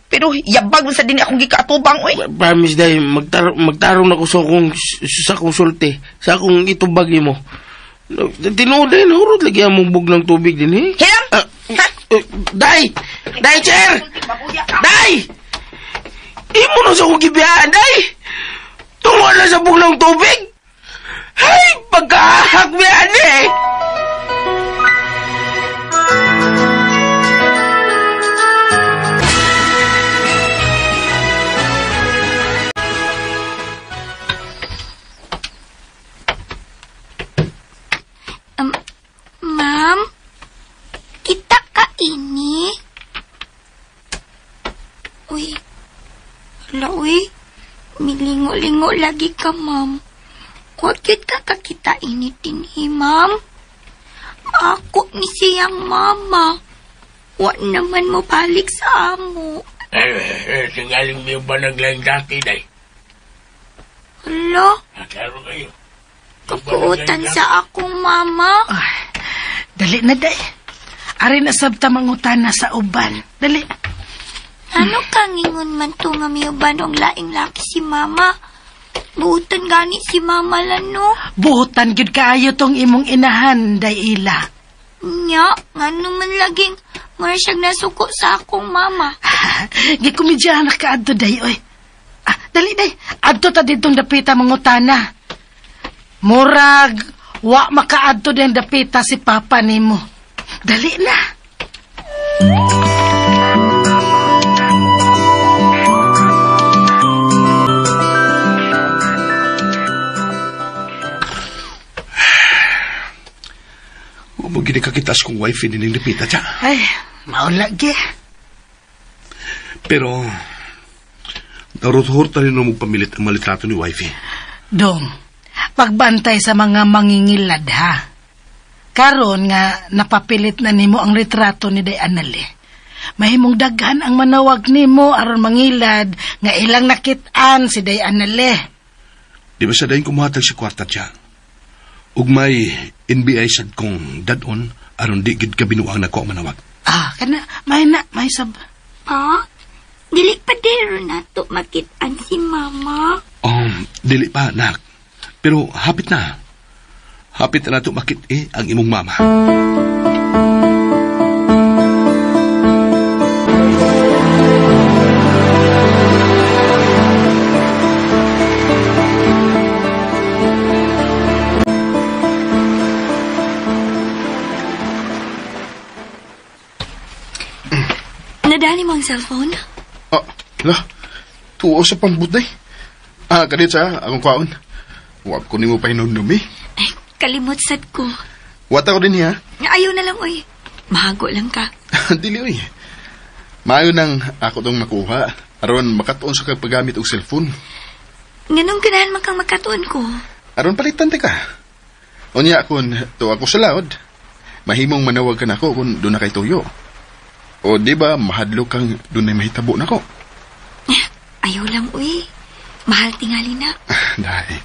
Pero yabag mo sa din akong gikaatubang, oy. Promise, day, magtarong na ko sa akong sulti, sa akong itubag mo. Tinuod din, hurot lagi ang mong bug ng tubig din, eh. Hilom! Ha? Day! Day, chair! Day! Imo na sa akong gibiyaan, day! Tungo na sa bug ng tubig! Ay, pagkahak biyan eh! Ma'am, kita ka ini? Uy, hala uy, milingo-lingo lagi ka, ma'am. Kwakit ka kakita ini dinhi, ma'am. Ako ni siyang mama. Wa naman mo balik sa amo. Tingaling mo ba naglaing dati, day? Hala? Klaro kayo. Kapuutan sa akong mama. Ay, dali na, day. Ari na sabta mangutan na sa uban. Dali. Ano kang ingon man to nga may uban og laing laki si mama? Buutan gani si mama lan, no? Buutan gyud kaayo tong imong inahan, day ila. Nya, ngano man laging mura siyang nasuko sa akong mama. Gikomedyahan na ka adto, day, oy. Ah, dali, day. Adto ta ditong dapita mangutana. Murag, wa makaadto din dapita si papa nimo. Dali na. Huwag mo ginikakitas kong wife din ng dapita, tiya. Ay, maulagi. Pero, narutuhor ta rin mo pamilit ang malitrato ni wifey. Dong, pagbantay sa mga mangingilad, ha? Karon nga napapilit na nimo ang litrato ni Day Anali. Mahimong daghan ang manawag nimo aron mangilad nga ilang nakit-an si Day Anali. Di ba sa dayon kumuhatag si kwarta siya? Ug may NBI sad kong dadon aron di gid kabinuang nako ang manawag. Ah, kana may na may sab. Pa, dili pa dero nato makit-an si mama. Dili pa nak. Pero hapit na. Hapit na nato makit-i ang imong mama. Dala ni mo ang cellphone? Ah, la. Tuo sa pambut day. Ah, kadit sa akong kwaon. Wa ko nimo pahinumdum eh. Ay, kalimot sad ko. Wata ko din niya. Ayaw na lang, oy. Mahago lang ka. Dili, oy. Maayo nang ako tong makuha. Aron makatuon sa paggamit og cellphone. Nganong ganahan man kang makatuon ko? Aron palitan ka. Unya kun tuwa ko sa laod. Mahimong manawag ka nako kung doon na kay tuyo. O di ba mahadlok kang doon ay mahitabo nako? Ayaw lang, uy. Mahal tingali na. Dahil,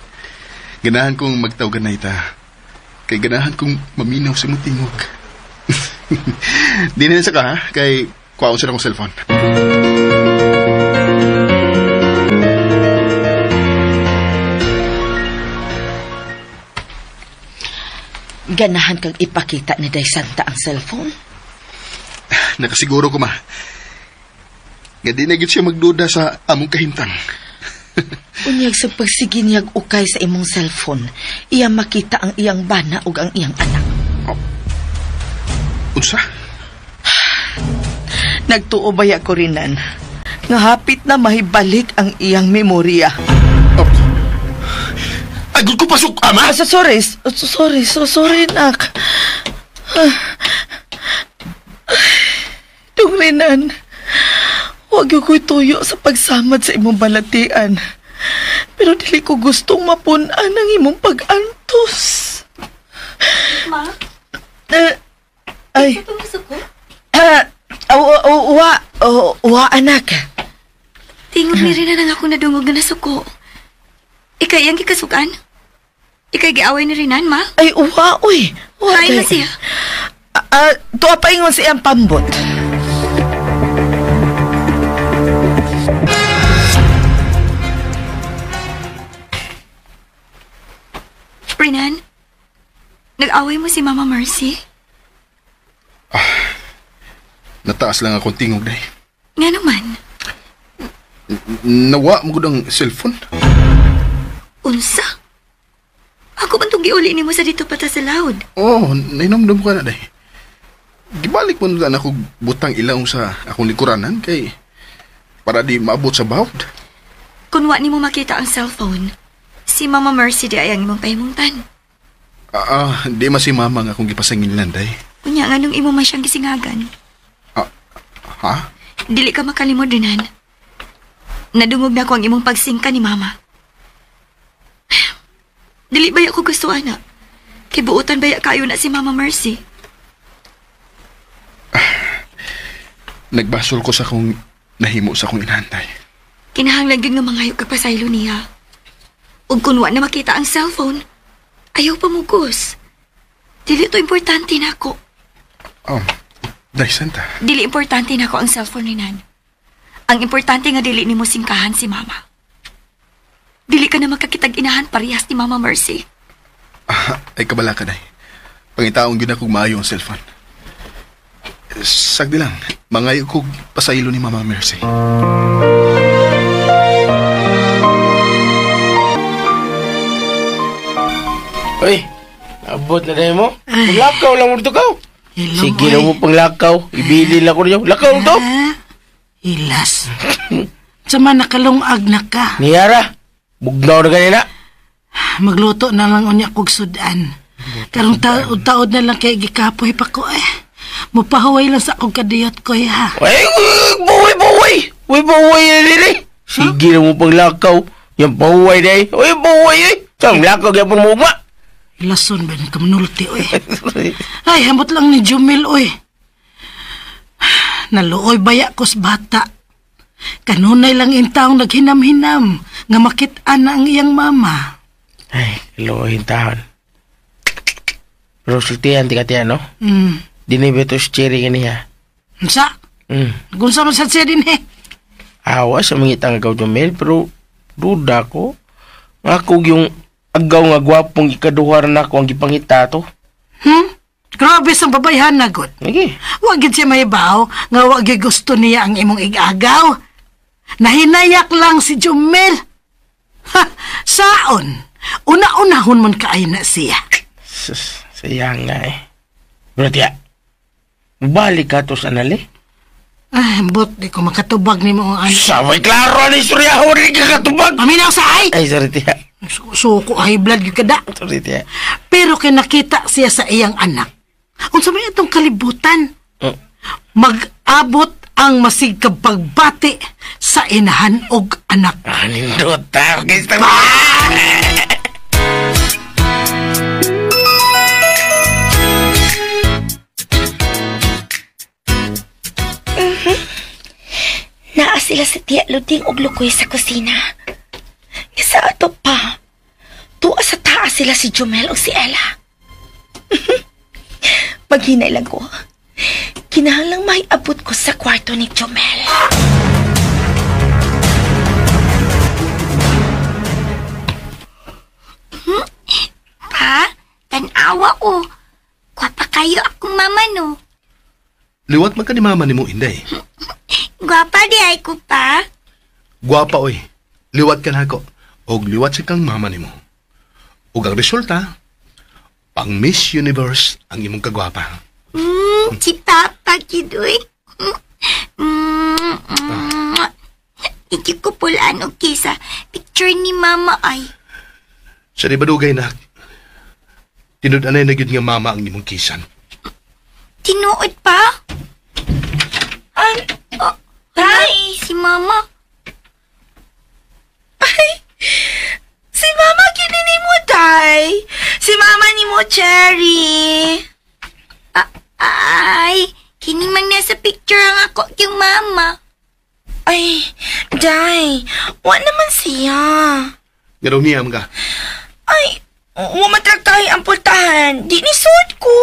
ganahan kong magtawagan na ita. Kay ganahan kong maminaw sa imong tingog. Di na sa ka, ha? Kay kuwaon sa akong cellphone. Ganahan kang ipakita ni Day Santa ang cellphone? Nakasiguro ko, ma. Nga di na gyud siya magduda sa among kahimtang. Unyag sa pagsige niyag ukay sa imong cellphone, iya makita ang iyang bana ug ang iyang anak. Oh. Unsa? Nagtuo baya ko rinan nga hapit na mahibalik ang iyang memorya. Oh. Ay, gud ko pasok, ama! Sorry, sorry, sorry, nak. Tung rinan, huwag yung ko'y tuyo sa pagsamad sa imong balatian. Pero dili ko gustong mapun-an ang imong pag-antos. Ma? Ay. Ito masuko? Wa, anak. Tingog ni Rinan ang ako nadungog na nasuko. Ikay ang gikasukan? Ikay giaway ni Rinan, ma? Ay, uwa, uy. Uwa, ay, siya. Tuwa pa ingon sa iyang pambot. Rinan, nag-away mo si Mama Mercy? Nataas lang akong tingog, day. Nga naman. Nawa mo gud ang cellphone. Unsa? Ako man itong giuli nimo sa dito pata sa loud. Oh, nainomdom ko na, day. Gibalik mo na ako butang ilaw sa akong likuranan kay para di maabot sa bawd. Kung wa nimo makita ang cellphone, si Mama Mercy di ay ang imong pahimungtan. Di man si Mama nga akong gipasanginlan, day. Unya nga nung imo man siyang gisingagan. Ha? Dili ka makalimod, Renan. Nadungog na ko ang imong pagsingka ni Mama. Dili baya ko gusto, anak. Kay buotan baya kayo na si Mama Mercy. Nagbasol ko sa akong nahimo sa akong inahantay. Kinahanglan gyud nga mangayo ka pasaylo niya. Ug kun wa na makita ang cellphone, ayaw pamugos. Dili to importante nako. Oh, Day Santa. Dili importante nako ang cellphone ni Nan. Ang importante nga dili nimo singkahan si Mama. Dili ka na makakitag inahan parehas ni Mama Mercy. Ay kabala ka, day. Pangitaon gyud akong maayo ang cellphone. Sagdi lang, mangayo kog pasaylo ni Mama Mercy. Uy, abot na tayo mo. Paglakaw lang mo dito ka. Sige na mo panglakaw. Ibili lang ko niyo. Lakaw to. Ilas. Sama nakalungag na ka. Niyara, bugnaw na ganina. Magluto na lang unya kog sudan. Karong taod na lang kay gikapoy pa ko eh. Mupahuway lang sa akong kadiyot ko eh, ha. Ay, buhay, buhay! Uy, buhay na dili. Sige na mo panglakaw. Yung pahuway na eh. Uy, buhay eh. Saan lakaw gyapon mo ugma? Ilason ba ng kamanulti, oy. Ay, hamot lang ni Jumil, oy. Naluoy baya kos bata. Kanunay lang intaong naghinam-hinam nga makit-an na ang iyang mama. Ay, luoy taon. Pero sultihan, ti katiyan, no? Mm. Dinibito si Cherry ganiha. Unsa? Mm. Kung sa man sa siya din, eh. Awa sa mga itang agaw, Jumil, pero duda ko. Nga kung yung agaw nga gwapong ikaduhar na ako ang gipangita to. Grabe sa babayhan na, god. Sige. Wag gid siya mahibaw nga wag gid gusto niya ang imong igagaw. Nahinayak lang si Jumel. Ha, saon. Una-unahon man kaay na siya. Sus, sayang nga eh. Pero tiya, balik ka to sa anali. Ah, but di ko makatubag ni mo ang anak. Sabay klaro ni istorya ho, di ka katubag. Paminaw sa ay! Ay, sorry tiya. Suko high blood yung kada. Sorry tiya. Pero kay nakita siya sa iyang anak. Unsa may itong kalibutan? Mag-abot ang masigkab pagbati sa inahan og anak. Anindot ta. Naa sila sa Tiya Luding og Lukoy sa kusina. Nga sa ato pa, tuwa sa taas sila si Jumel o si Ella. Paghinay lang ko, kinahanglang maiabot ko sa kwarto ni Jumel. Pa, tanawa ko. Gwapa kayo akong mama, no? Liwat man ka ni mama ni mo, Inday. Gwapa di ay ko pa. Gwapa, oy. Liwat ka na ako. Og liwat sa kang mama ni mo. Og ang resulta, pang Miss Universe ang imong kagwapa. Si Papa, kidoy. Hindi ko pulaan og kisa picture ni mama ay. Sa di badugay na, tinud-anay na gyud nga mama ang imong kisan. Tinuod pa? Ay, si mama. Ay, si mama kinini mo, tay. Si mama ni mo, Cherry. Ay, kini man nasa picture ang ako yung mama. Ay, day, wa naman siya. Garaw niya, mga. Ay, wa matrak tayo ang pultahan. Di ni suot ko.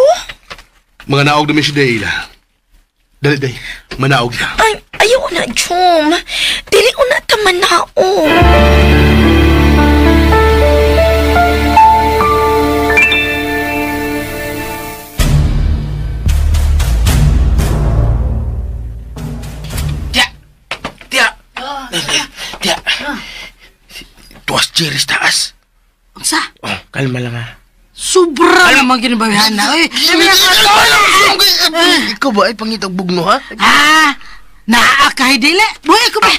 Mga naog namin si Dayla. Dali, day. Manaog na. Ay, ayaw na, Jum. Dili ko na ta manaog. Tiya! Tiya! Tiya! Tuwas Jerry's taas. Unsa? Oh, kalma lang ha. Sobra naman ginabawihan na. Oy, Ikaw ba ay pangitag bugno ha? Ah, naa kahay dili. Buhay ko ba?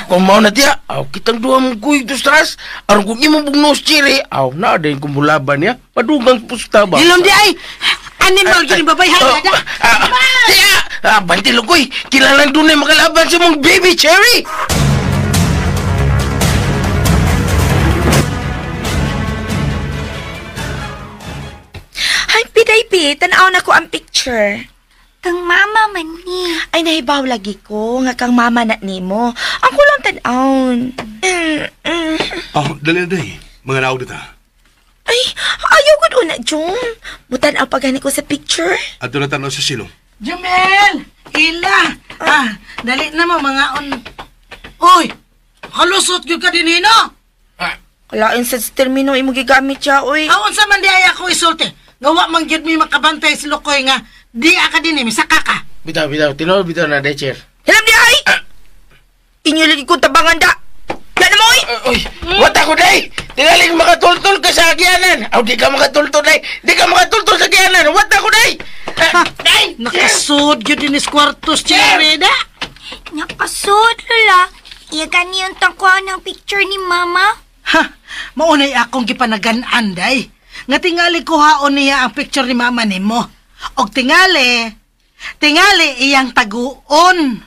Kung mao na tiya, aw kitang duha mong kuy ito taas. Aron kung imong bugno si Jerry, aw na din kumulaban niya. Padugang pusta ba? Hilom di ay. Animal ginababayhan na da. Tiya! Banti lukoy, kilalang doon ay makalaban sa mong baby Cherry! Ay, Piday-pi, tanaw na ko ang picture. Kang mama man ni. Ay, nahibaw lagi ko nga kang mama na nimo. Ang kulang tan-aon. Oh, dali na day. Mga naog na ta. Ay, ayaw gud una, Jum. Butan ang pagani ko sa picture. Ato na tanaw sa silong. Jumel! Ila! Ah, dali na mo mga on. Uy! Halusot gyud ka din hino. Kalain sa termino imo gigamit siya, uy. Aon sa man di ay ako isulti. Gawa man gyud mi makabantay si Lukoy nga di ka din misaka ka. Bitaw, bitaw. Tinuod bitaw na, day, chair. Hilam di ay! Inyo lagi kong tabangan da. Yan na mo, uy! Uy, what ako, day? Tingaling makatultol ka sa agyanan. Aw, di ka makatultol, day. Di ka makatultol sa agyanan. What ako, day? Day! Nakasud gyud din is kwartos, Cherry, da. Nakasud, Lola. Iya gani yung tangkuha ng picture ni mama. Ha, maunay akong gipanagan-an, day. Nga tingali kuhaon niya ang picture ni mama nimo. Og tingali iyang taguon.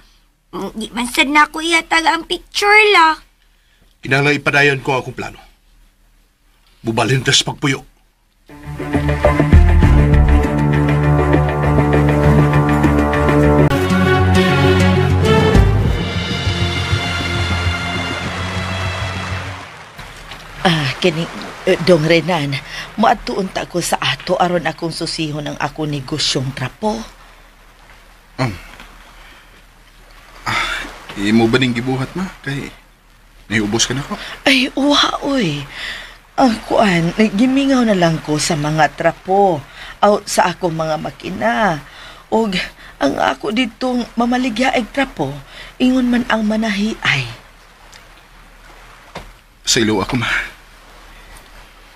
Di man sad na ako ihatag ang picture la. Kinahanglan ipadayon ko akong plano. Bubalhin tas pagpuyo. Ah, kini Dong Renan, moadtuon ta ko sa ato aron akong susihon ang ako negosyong trapo. Imo ba ning gibuhat ma? Kay naiubos ka na ko. Ay, uwa, uy. Ang kuan, gimingaw na lang ko sa mga trapo aw sa akong mga makina. Og ang ako ditong mamaligya eg trapo, ingon man ang manahi ay. Sa ilo ako ma.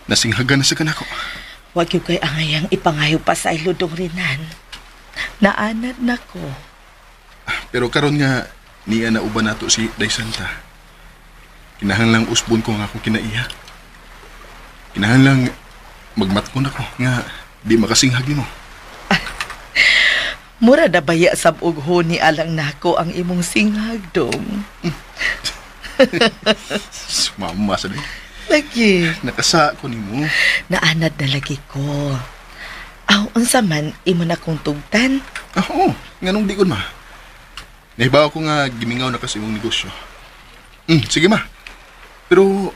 Nasinghagan na sa kanako. Wag yung kay angayang ipangayo pa sa ilo, Dong Renan. Naanad na ko. Pero karon nga niya na uban nato si Day Santa. Kinahanglang usbon ko nga akong kinaiya. Kinahanglang magmatkon ako nga di makasinghag nimo. Mura na baya sab og huni alang nako ang imong singhag, dong. Mama sa Lagi. Nakasa ko nimo. Naanad na lagi ko. Aw, unsa man imo na kong tugtan? Ah, oo, nganong di kon ma. Nahibaw ko nga gimingaw na kasi imong negosyo. Sige ma. Pero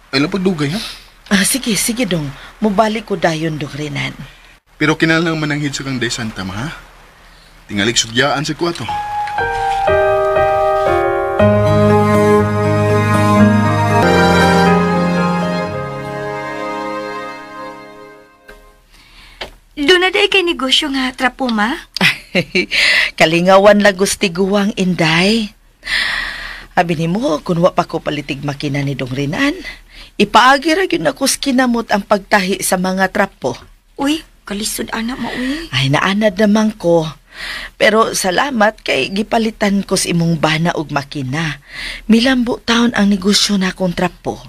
ay lang pagdugay ha. Ah, sige, sige dong. Mubalik ko dayon dong Renan. Pero kinahanglan mananghid sa kang Day Santa ma ha. Tingalig sudyaan sa kuwato. Doon na day kay negosyo nga trapo, ma? Kalingawan lang gustiguang Inday. Abi nimo, kun wa pa ko palitig makina ni Dong Renan, ipaagi ra gyud nako kinamot ang pagtahi sa mga trapo. Uy, kalisod ana mo, uy. Ay, naanad naman ko. Pero salamat kay gipalitan ko sa imong bana og makina. Milambo taon ang negosyo na akong trapo.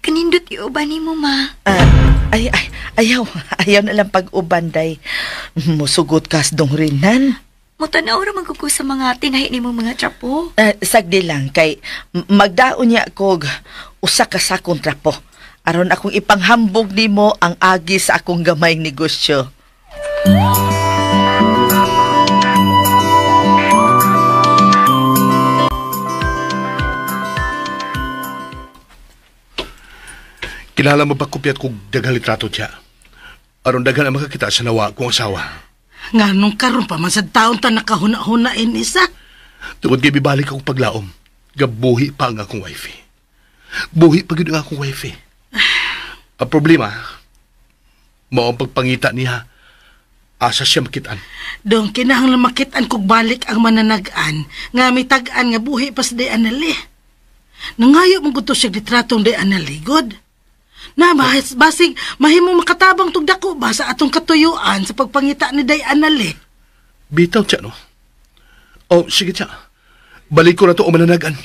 Kanindot iuban nimo, ma. Ay, ayaw. Ayaw na lang pag-uban, day. Musugot kas Dong Renan. Mutanaw ra man ko sa mga tinahi nimo mga trapo. Sagdi lang kay magdaon niya kog usa ka sakong trapo. Aron akong ipanghambog nimo ang agi sa akong gamayng negosyo. Kinahanglan mapakopyat kog daghang litrato siya. Aron daghan ang makakita sa nawa kong asawa. Nga nung karon pa man sa taon ta nakahuna-hunain isa. Tungod kay bibalik akong paglaom, gabuhi pa ang akong wifey. Buhi pa gyud ang akong wifey. Ang problema, mao ang pagpangita niya. Asa siya makitaan. Dong kinahanglan makitaan kog balik ang mananag-an nga mitag-an nga buhi pa sa Day Anali. Nangayo mong gusto siya litratong Day Anali, god. Na, basig, mahimong makatabang tugdako ba sa atong katuyuan sa pagpangita ni Day Anali? Bitaw siya, no? Oh, sige siya. Balik ko na to o mananagan.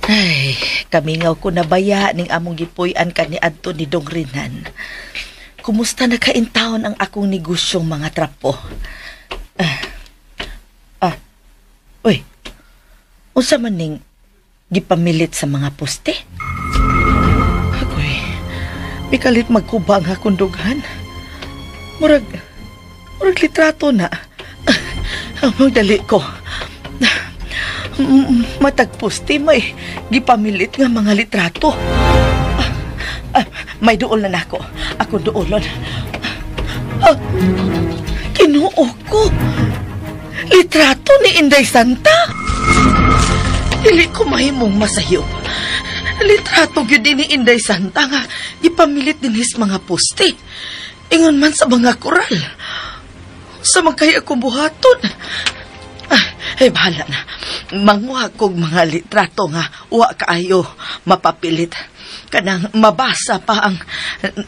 Ay, kamingaw ko na baya ning among gipuy-an kaniadto ni Dong Renan. Kumusta na kaintawon ang akong negosyong mga trapo? Uy, unsa man ning gipamilit sa mga poste? Agoy, mikalit magkuba ang akong dughan. Murag litrato na. Magdali ko. Matag poste may gipamilit nga mga litrato. May duol na nako. Ako duolon. Kinuo ko. Litrato ni Inday Santa. Dili ko mahimong masayop. Litrato gyud ni Inday Santa nga gipamilit dinhis mga poste. Ingon man sa mga koral. Sa magkaya akong buhaton. Ay, bahala na. Manguha kog mga litrato nga wa kaayo mapapilit. Kanang mabasa pa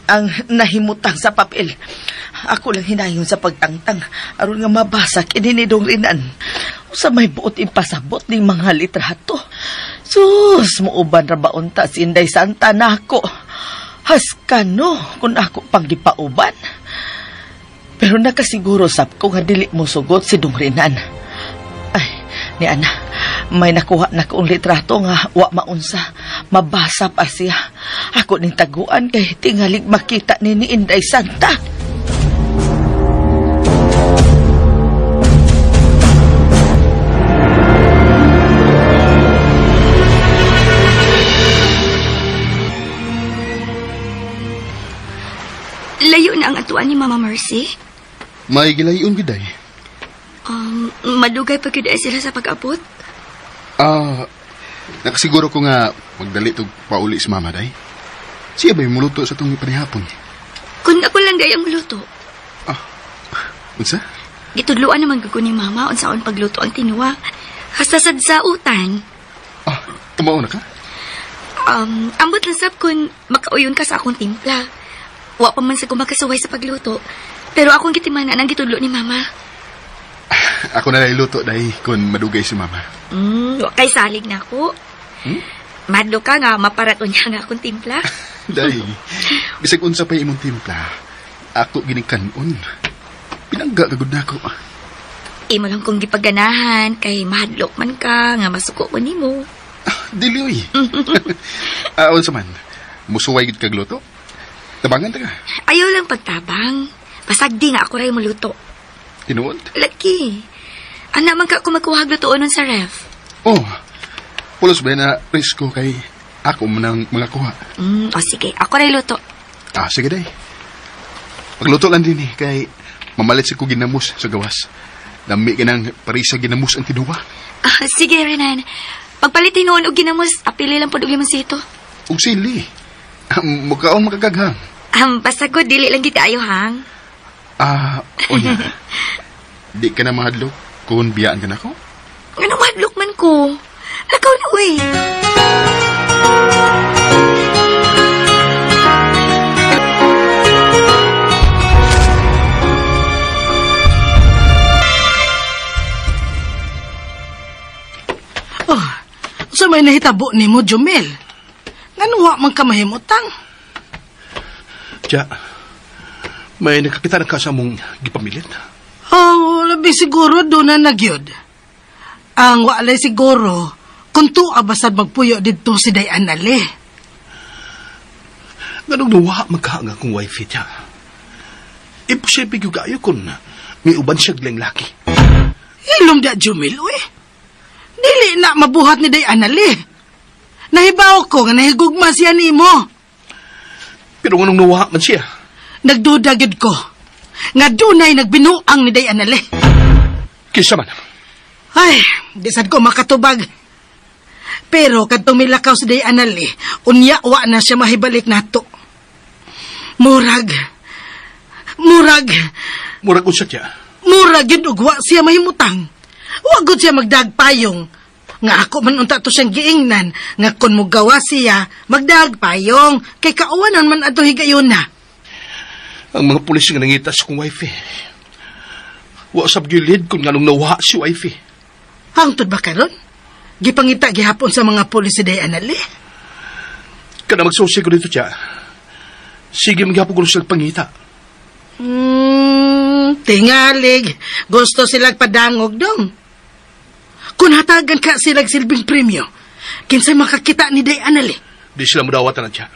ang nahimutang sa papel. Ako lang hinayon sa pagtangtang aron nga mabasa kini ni Dong Renan. Usa may buot ipasabot ning mga litrato. Sus, muuban ra ba unta si Inday Santa nako. Haskano kung ako pang gipauban. Pero nakasiguro sab ko nga dili mo sugot si Dong Renan. Ay, ni ana, may nakuha na koong litrato nga wa maunsa. Mabasa pa siya. Ako ning taguan kay tingalig makita ni Inday Santa. Layo na ang atuan ni Mama Mercy. May gilayon gid ay. Madugay pa gyud ay sila sa pag-abot. Nakasiguro ko nga magdali tog pauli si Mama day. Siya ba'y muluto sa tong panihapon? Kun ako lang day ang muluto. Unsa? Gitudloan naman ko ni Mama unsaon pagluto ang tinuwa. Hasta sad sa utan. Tumao na ka? Ambot lang sab kun makauyon ka sa akong timpla. Wa pa man sa ko makasuway sa pagluto. Pero akong gitimanan ang gitudlo ni Mama. Ako na iluto dahil kung madugay si Mama. Wa kay salig na ako. Madlo ka nga, maparato niya nga akong timpla. Dahil, bisag unsa pa imong timpla, ako gining kanon. Pinangga kagud na ako. Imo lang kong gipaganahan, kay mahadlok man ka, nga masuko ko nimo. Dili, oy. Unsa man, musuway gid kag luto? Tabangan ta ka. Ayaw lang pagtabang. Pasagdi nga ako ray muluto. Tinuod? Laki. Ana man ka ko magkuhag lutoon nun sa ref. Oh, pulos ba na presko kay ako manang mga kuha. O sige, ako ray luto. Ah, sige day. Pagluto lang din eh, kay mamalit sa ko ginamos sa gawas. Lami ka ng parisa ginamos ang tinuwa. Ah, sige, Renan. Pagpalit tinuon og ginamos, apili lang pod og limoncito. Og sili. Mukaon makagaghang. Basta ko, dili lang kita ayo, hang. Ah, onya. Di ka na mahadlok kung biyaan ka na ko? Ano mahadlok man ko? Lakaw na, uy. Oh, so may nahitabo ni mo, Jumel. Ngano wa man ka mahimutang? Tiya, may nakakita na ka sa mong gipamilit. Oh, labi siguro doon na nagyod. Ang walay siguro, kung tuwa basad magpuyo dito si Day Anale. Ganong nawa magkaanga kong wife tiya. Imposible yung kayo kung may uban siya glang laki. Ilom da, Jumil, uy. Dili na mabuhat ni Day Anale. Nahibaw ko nga nahigugma siya nimo. Pero anong nawa man siya? Nagduda gyud ko nga dunay nagbinuang ni Day Anale. Kinsa man? Ay, di sad ko makatubag. Pero kadtong milakaw si Day Anale, unya wa na siya mahibalik nato. Murag. Murag. Murag unsa siya? Murag yun og wa siya mahimutang. Wa gud siya magdagpayong. Nga ako man unta to siyang giingnan, nga kun mogawa siya, magdagpayong, kay kauwanon man ato higayon na. Ang mga pulis nga nangita sa kong wife. Wa sab gilid kung nganong nawa si wife. Hangtod ba karon? Gipangita gihapon sa mga pulis si Day Anale. Kana magsusi ko dito siya. Sige maghapon ko sila pangita. Tingalig. Gusto silang padangog dong. Kung hatagan ka silang silbing premyo, kinsay makakita ni Day Anale. Di sila mudawatan na siya.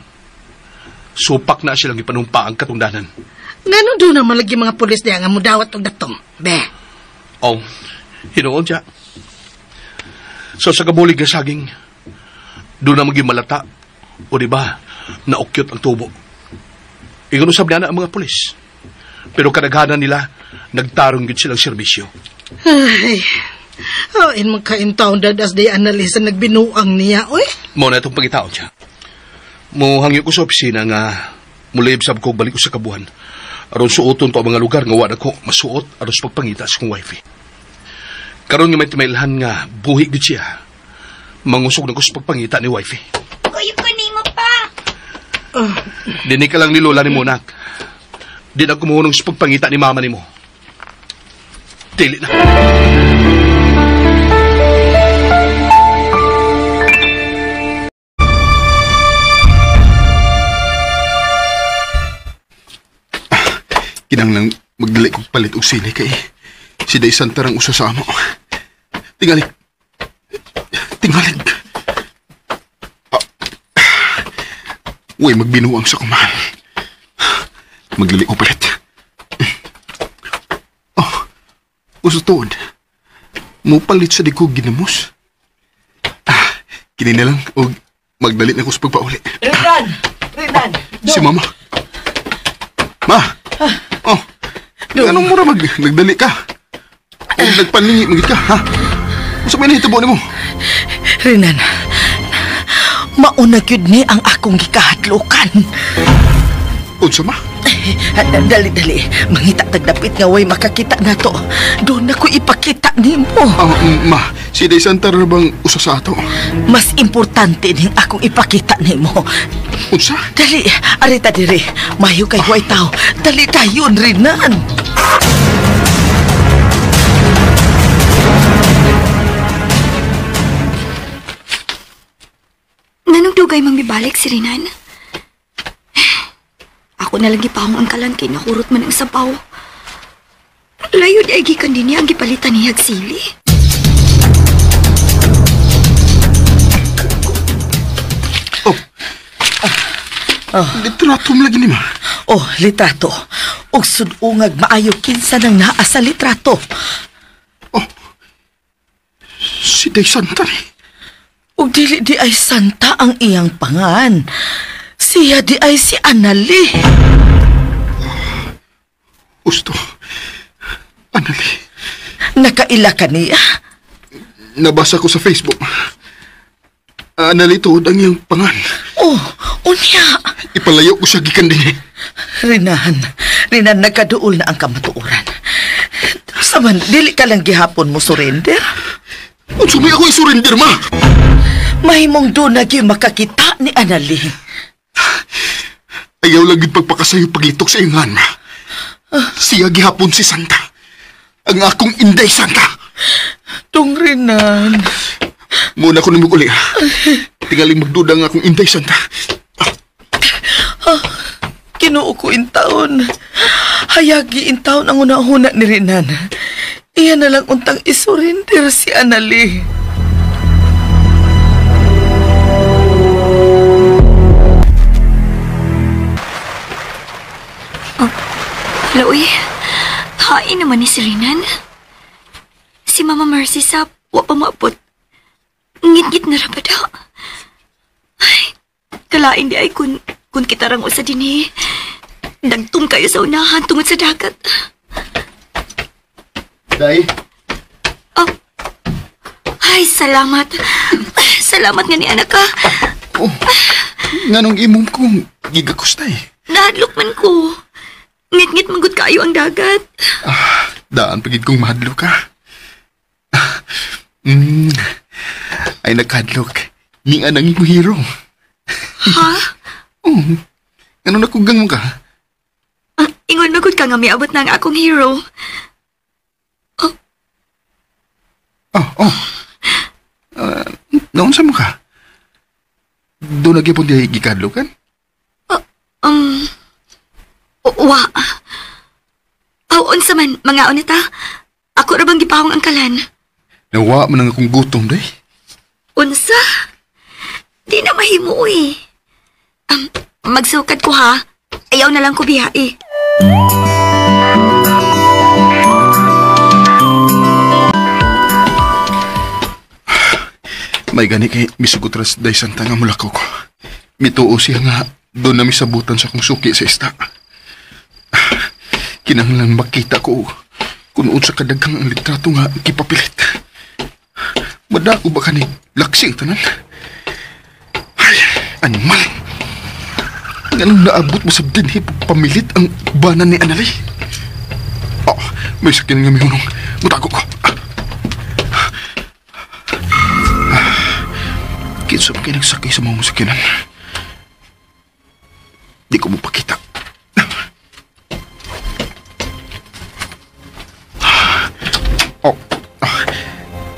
Supak na silang ipanumpa ang katungdanan. Ngano doon naman lagi mga pulis niya nga mudawat og datong? Be. Oh, hinuon siya. So sa kabulig nga saging, doon na maging malata. O di ba, naukyot ang tubo. Ingon usab na ang mga pulis. Pero kadaghanan nila, nagtarong yun silang serbisyo. Ay, oh, in magkaintaon dadas Day Anale sa nagbinuang niya, oy. Mo na itong pagitaon siya. Muhangyo ko sa opisina nga mulib sab ko balik ko sa kabuhan. Aron suoton ko ang mga lugar nga wa na ko masuot aron sa pagpangita sa kong wife. Karon nga may timailhan nga buhi gid siya. Mangusog na ko sa pagpangita ni wife. Kuyog ko nimo pa. Dini ka lang ni Lola ni Monak. Di na kumuhunong sa pagpangita ni mama nimo. Dili na. Kinanglang magdali kong palit og sili kay si Day Santa rang usa sa amo. Tingali. Tingali. Uy, magbinuang sa kumahal. Magdali ko palit. Oh, uso tuod. Mupalit sa di ko ginamos. Ah, kini na lang og magdali na ko sa pagpauli. Renan! Renan! Si Mama. Ma! Oh, anong mura nagdali ka? O nagpalingi, magit ka, ha? Unsa may nahitabo nimo? Renan, mauna gyud ni ang akong gikahadlokan. Unsa ma? Dali, dali. Mangita tagdapit nga way makakita nato. Doon na ko ipakita nimo. Ma, si Day Santa ra bang usa sa ato? Mas importante ning akong ipakita nimo. Unsa? Dali, arita diri. Mayo kay way tao. Dali tayon, Renan. Nanong dugay mang mibalik si Renan? Ako na lang gipahong ang kalan kay nahurot man ang sabaw. Layo di ay gikan din niya ang gipalitan niya sili. Oh. Oh. Litrato mo lagi ni ma. Oh, litrato. Og sud-ungag maayo kinsa nang naa sa litrato. Oh. Si Day Santa ni. Og dili di ay Santa ang iyang pangan. Siya di ay si Anali. Usto. Anali. Nakaila ka niya? Nabasa ko sa Facebook. Anali tuod ang iyang pangan. Oh, unya. Ipalayo ko siya gikan din. Renan, Renan, nagkaduol na ang kamatuoran. Saman, dili ka lang gihapon mo surrender? Unsa may ako i-surrender, ma? Mahimong doon na gyud makakita ni Anali. Ayaw lang yung pagpakasayo paglitok sa iyong ma. Siya gihapon si Santa. Ang akong Inday Santa. Tung Renan. Muna ko namug uli, ha? Tingaling magduda ang akong Inday Santa. Kinuo ko intaon. Hayagi intaon ang una-una ni Renan. Iyan na lang untang isurrender si Anali. Loy, hain naman ni si Renan. Si Mama Mercy sa wa pa maabot. Ngit-ngit na ra ba daw? Ay, kalain di ay kun kita rang usa dinhi. Nagtum kayo sa unahan tungod sa dagat. Day? Oh. Ay, salamat. Salamat nga ni anak ka. Oh, nganong imong kong gigakos na eh. Nahadlok man ko. Ngit-ngit manggod kayo ang dagat. Ah, daan pagid kong mahadlok ka. Ay nakadlok. Ni anang imong hero. Ha? Oh, ano nakugang mo ka? Ah, ingon magud ka nga miabot na ang akong hero. Oh. Oh, oh. Naunsa mo ka? Doon nagyapon di gikadlokan? Wa. Aw, unsa man, mga unita. Ako ra bang gipahong ang kalan? Nawa man ang akong gutom, day. Unsa? Di na mahimo, eh. Magsukad ko, ha? Ayaw na lang ko biyae. May gani kay misugot ras Day Santa nga mulakaw ko. Mituo siya nga doon na misabutan sa kong suki sa ista. Kinahanglan makita ko kung unsa kadaghang ang litrato nga gipapilit. Madako ba kani laksi tanan? Ay, animal. Nganong naabot mo sa dinhi pamilit ang banan ni Anali? Oh, may sakyan nga mihunong. Mutago ko. Kinsa ba kayo nagsakay sa mga musakyanan? Di ko mo pakita. Oh,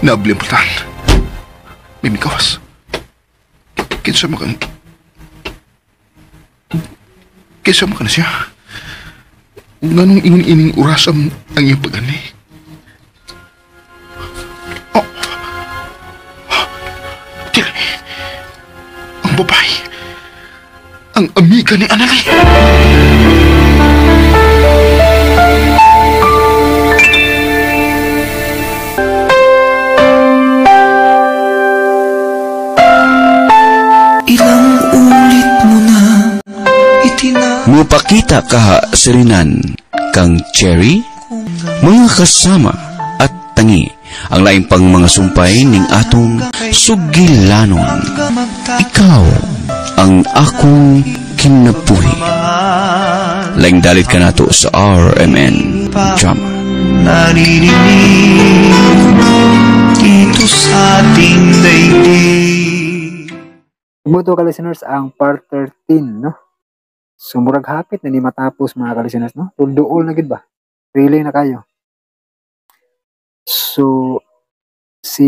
nabli ang pultahan. May mikawas. Kinsa mo ka na siya? Nganong ingon-ining oras ang iyong pag-ani? Oh! Dili! Ang babae! Ang amiga ni Anali! Ilang ulit mo na Mupakita kaha si Renan kang Cherry, mga kasama at tangi ang laing pang mga sumpay ning atong sugilanon. Ikaw ang akong kinabuhi. Laing dalit ka nato sa RMN Drama. Naririnig dito sa ating daigdig. Muto ka listeners ang part 13, no? So murag hapit na ni matapos mga ka-listeners, no? Duol na gid ba? Really na kayo. So si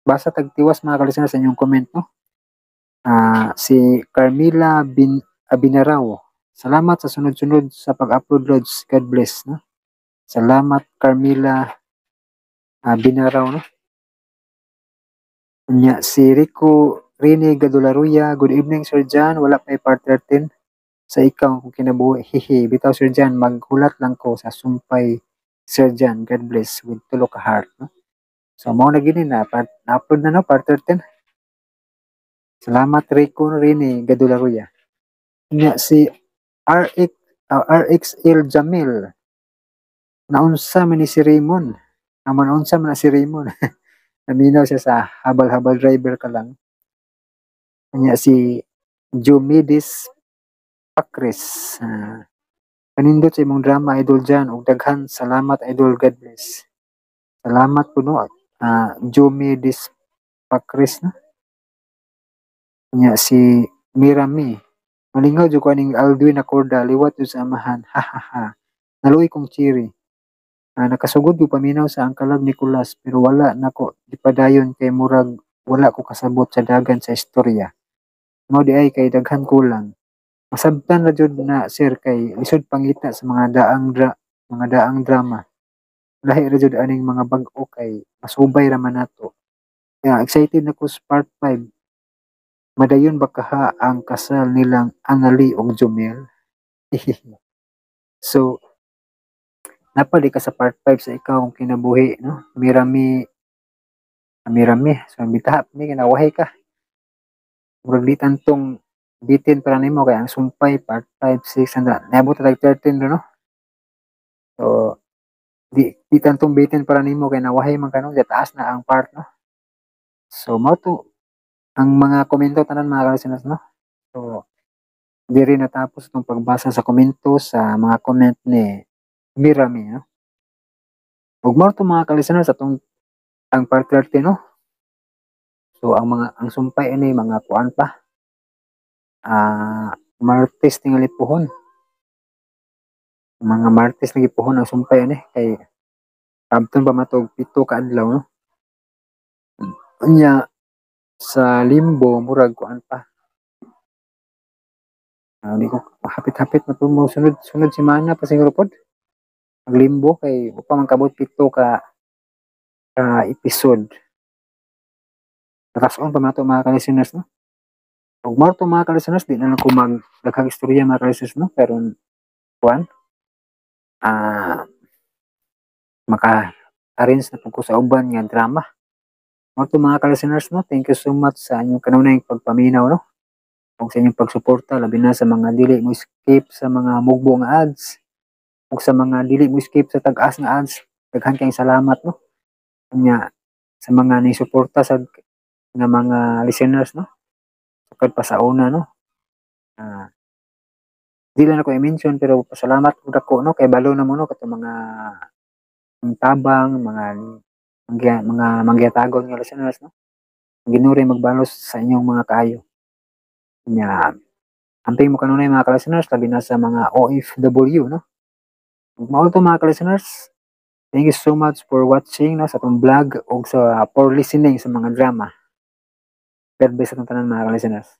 basta tagtiwas mga ka-listeners sa inyong comment, no? Si Carmila Bin Abinaraw. Salamat sa sunod-sunod sa pag-upload, Lods. God bless, no? Salamat Carmila Binaraw, no? Nya si Rico Rini Gadularuya, good evening Sir John, wala pa part 13 sa ikaw kung kinabuhi. Hihi, bitaw Sir John, maghulat lang ko sa sumpay Sir John. God bless with tulo ka heart, no? So mao na gini na part na-upload na, no, part 13. Salamat Rico Rini Gadularuya. Nya si RX RXL Jamil. Naunsa man ni si Raymond. Amo naunsa man na si Raymond. Naminaw siya sa habal-habal driver ka lang. Kanya si Jomidis Pakris. Kanindot sa imong drama idol Jan og daghan salamat idol, God bless. Salamat puno Jomidis Pakris, no. Kanya si Mirami. Malingaw jud ko aning Aldwin Acorda liwat jud sa amahan. Ha ha ha. Naluoy kong Cherry. Nakasugod ko paminaw sa Ang Kalag Nicolas pero wala nako gipadayon kay murag wala ko kasabot sa dagan sa istorya. Mao di ay kay daghan kulang. Masabtan ra jud na sir kay lisod pangita sa mga daang drama. Lahi ra jud aning mga bag-o kay masubay ra man nato. Kaya excited na ko sa part 5. Madayon ba kaha ang kasal nilang Annalie ug Jomel? So napali ka sa part 5 sa ikaw kung kinabuhi, no? Mirami Mirami so bitahap ni kinawahi ka. Murag di tantong bitin para nimo kay ang sumpay part 5, 6 anda niabot tag 13 do, no? So di tantong bitin para nimo kay nawahi man ka, no? Taas na ang part, no? So mao to ang mga komento tanan mga ka-listeners, no? So diri natapos itong pagbasa sa komento sa mga comment ni Mirami, no? Ug mao to mga ka-listeners atong ang part 30, no? So ang mga ang sumpay ini mga kuan pa. Martes tingali puhon. Mga Martes lagi puhon ang sumpay ani kay abton pa matog 7 ka adlaw, no? Unya sa limbo murag kuan pa. Di ko hapit-hapit na po mo sunod sunod semana pa siguro pod. Maglimbo kay upa man kabot 7 ka ka episode. Nakason pa man ato mga ka-listeners, no? Ug mao to mga ka-listeners, di na lang ko mag daghang istorya mga ka-listeners, no? Pero kuan maka-arrange na pud ko sa uban nga drama. Mao to mga ka-listeners, no? Thank you so much sa inyong kanunay pagpaminaw, no? Ug sa inyong pagsuporta labi na sa mga dili mo skip sa mga mugbo nga ads ug sa mga dili mo skip sa tag-as nga ads. Daghan kayong salamat, no? Unya sa mga ni suporta sa nga mga listeners, no? Sukad pa sa una, no? Di lang ako i-mention pero pasalamat pud ako, no, kay balo na mo, no, katong mga tabang mga mga mangyatagon nga listeners, no? Ginuri magbalos sa inyong mga kaayo. Nya amping mo kanunay mga ka-listeners labi na sa mga OFW, no? Mao to mga ka-listeners. Thank you so much for watching, no, sa atong vlog o sa for listening sa mga drama. God bless atong tanan mga ka-listeners.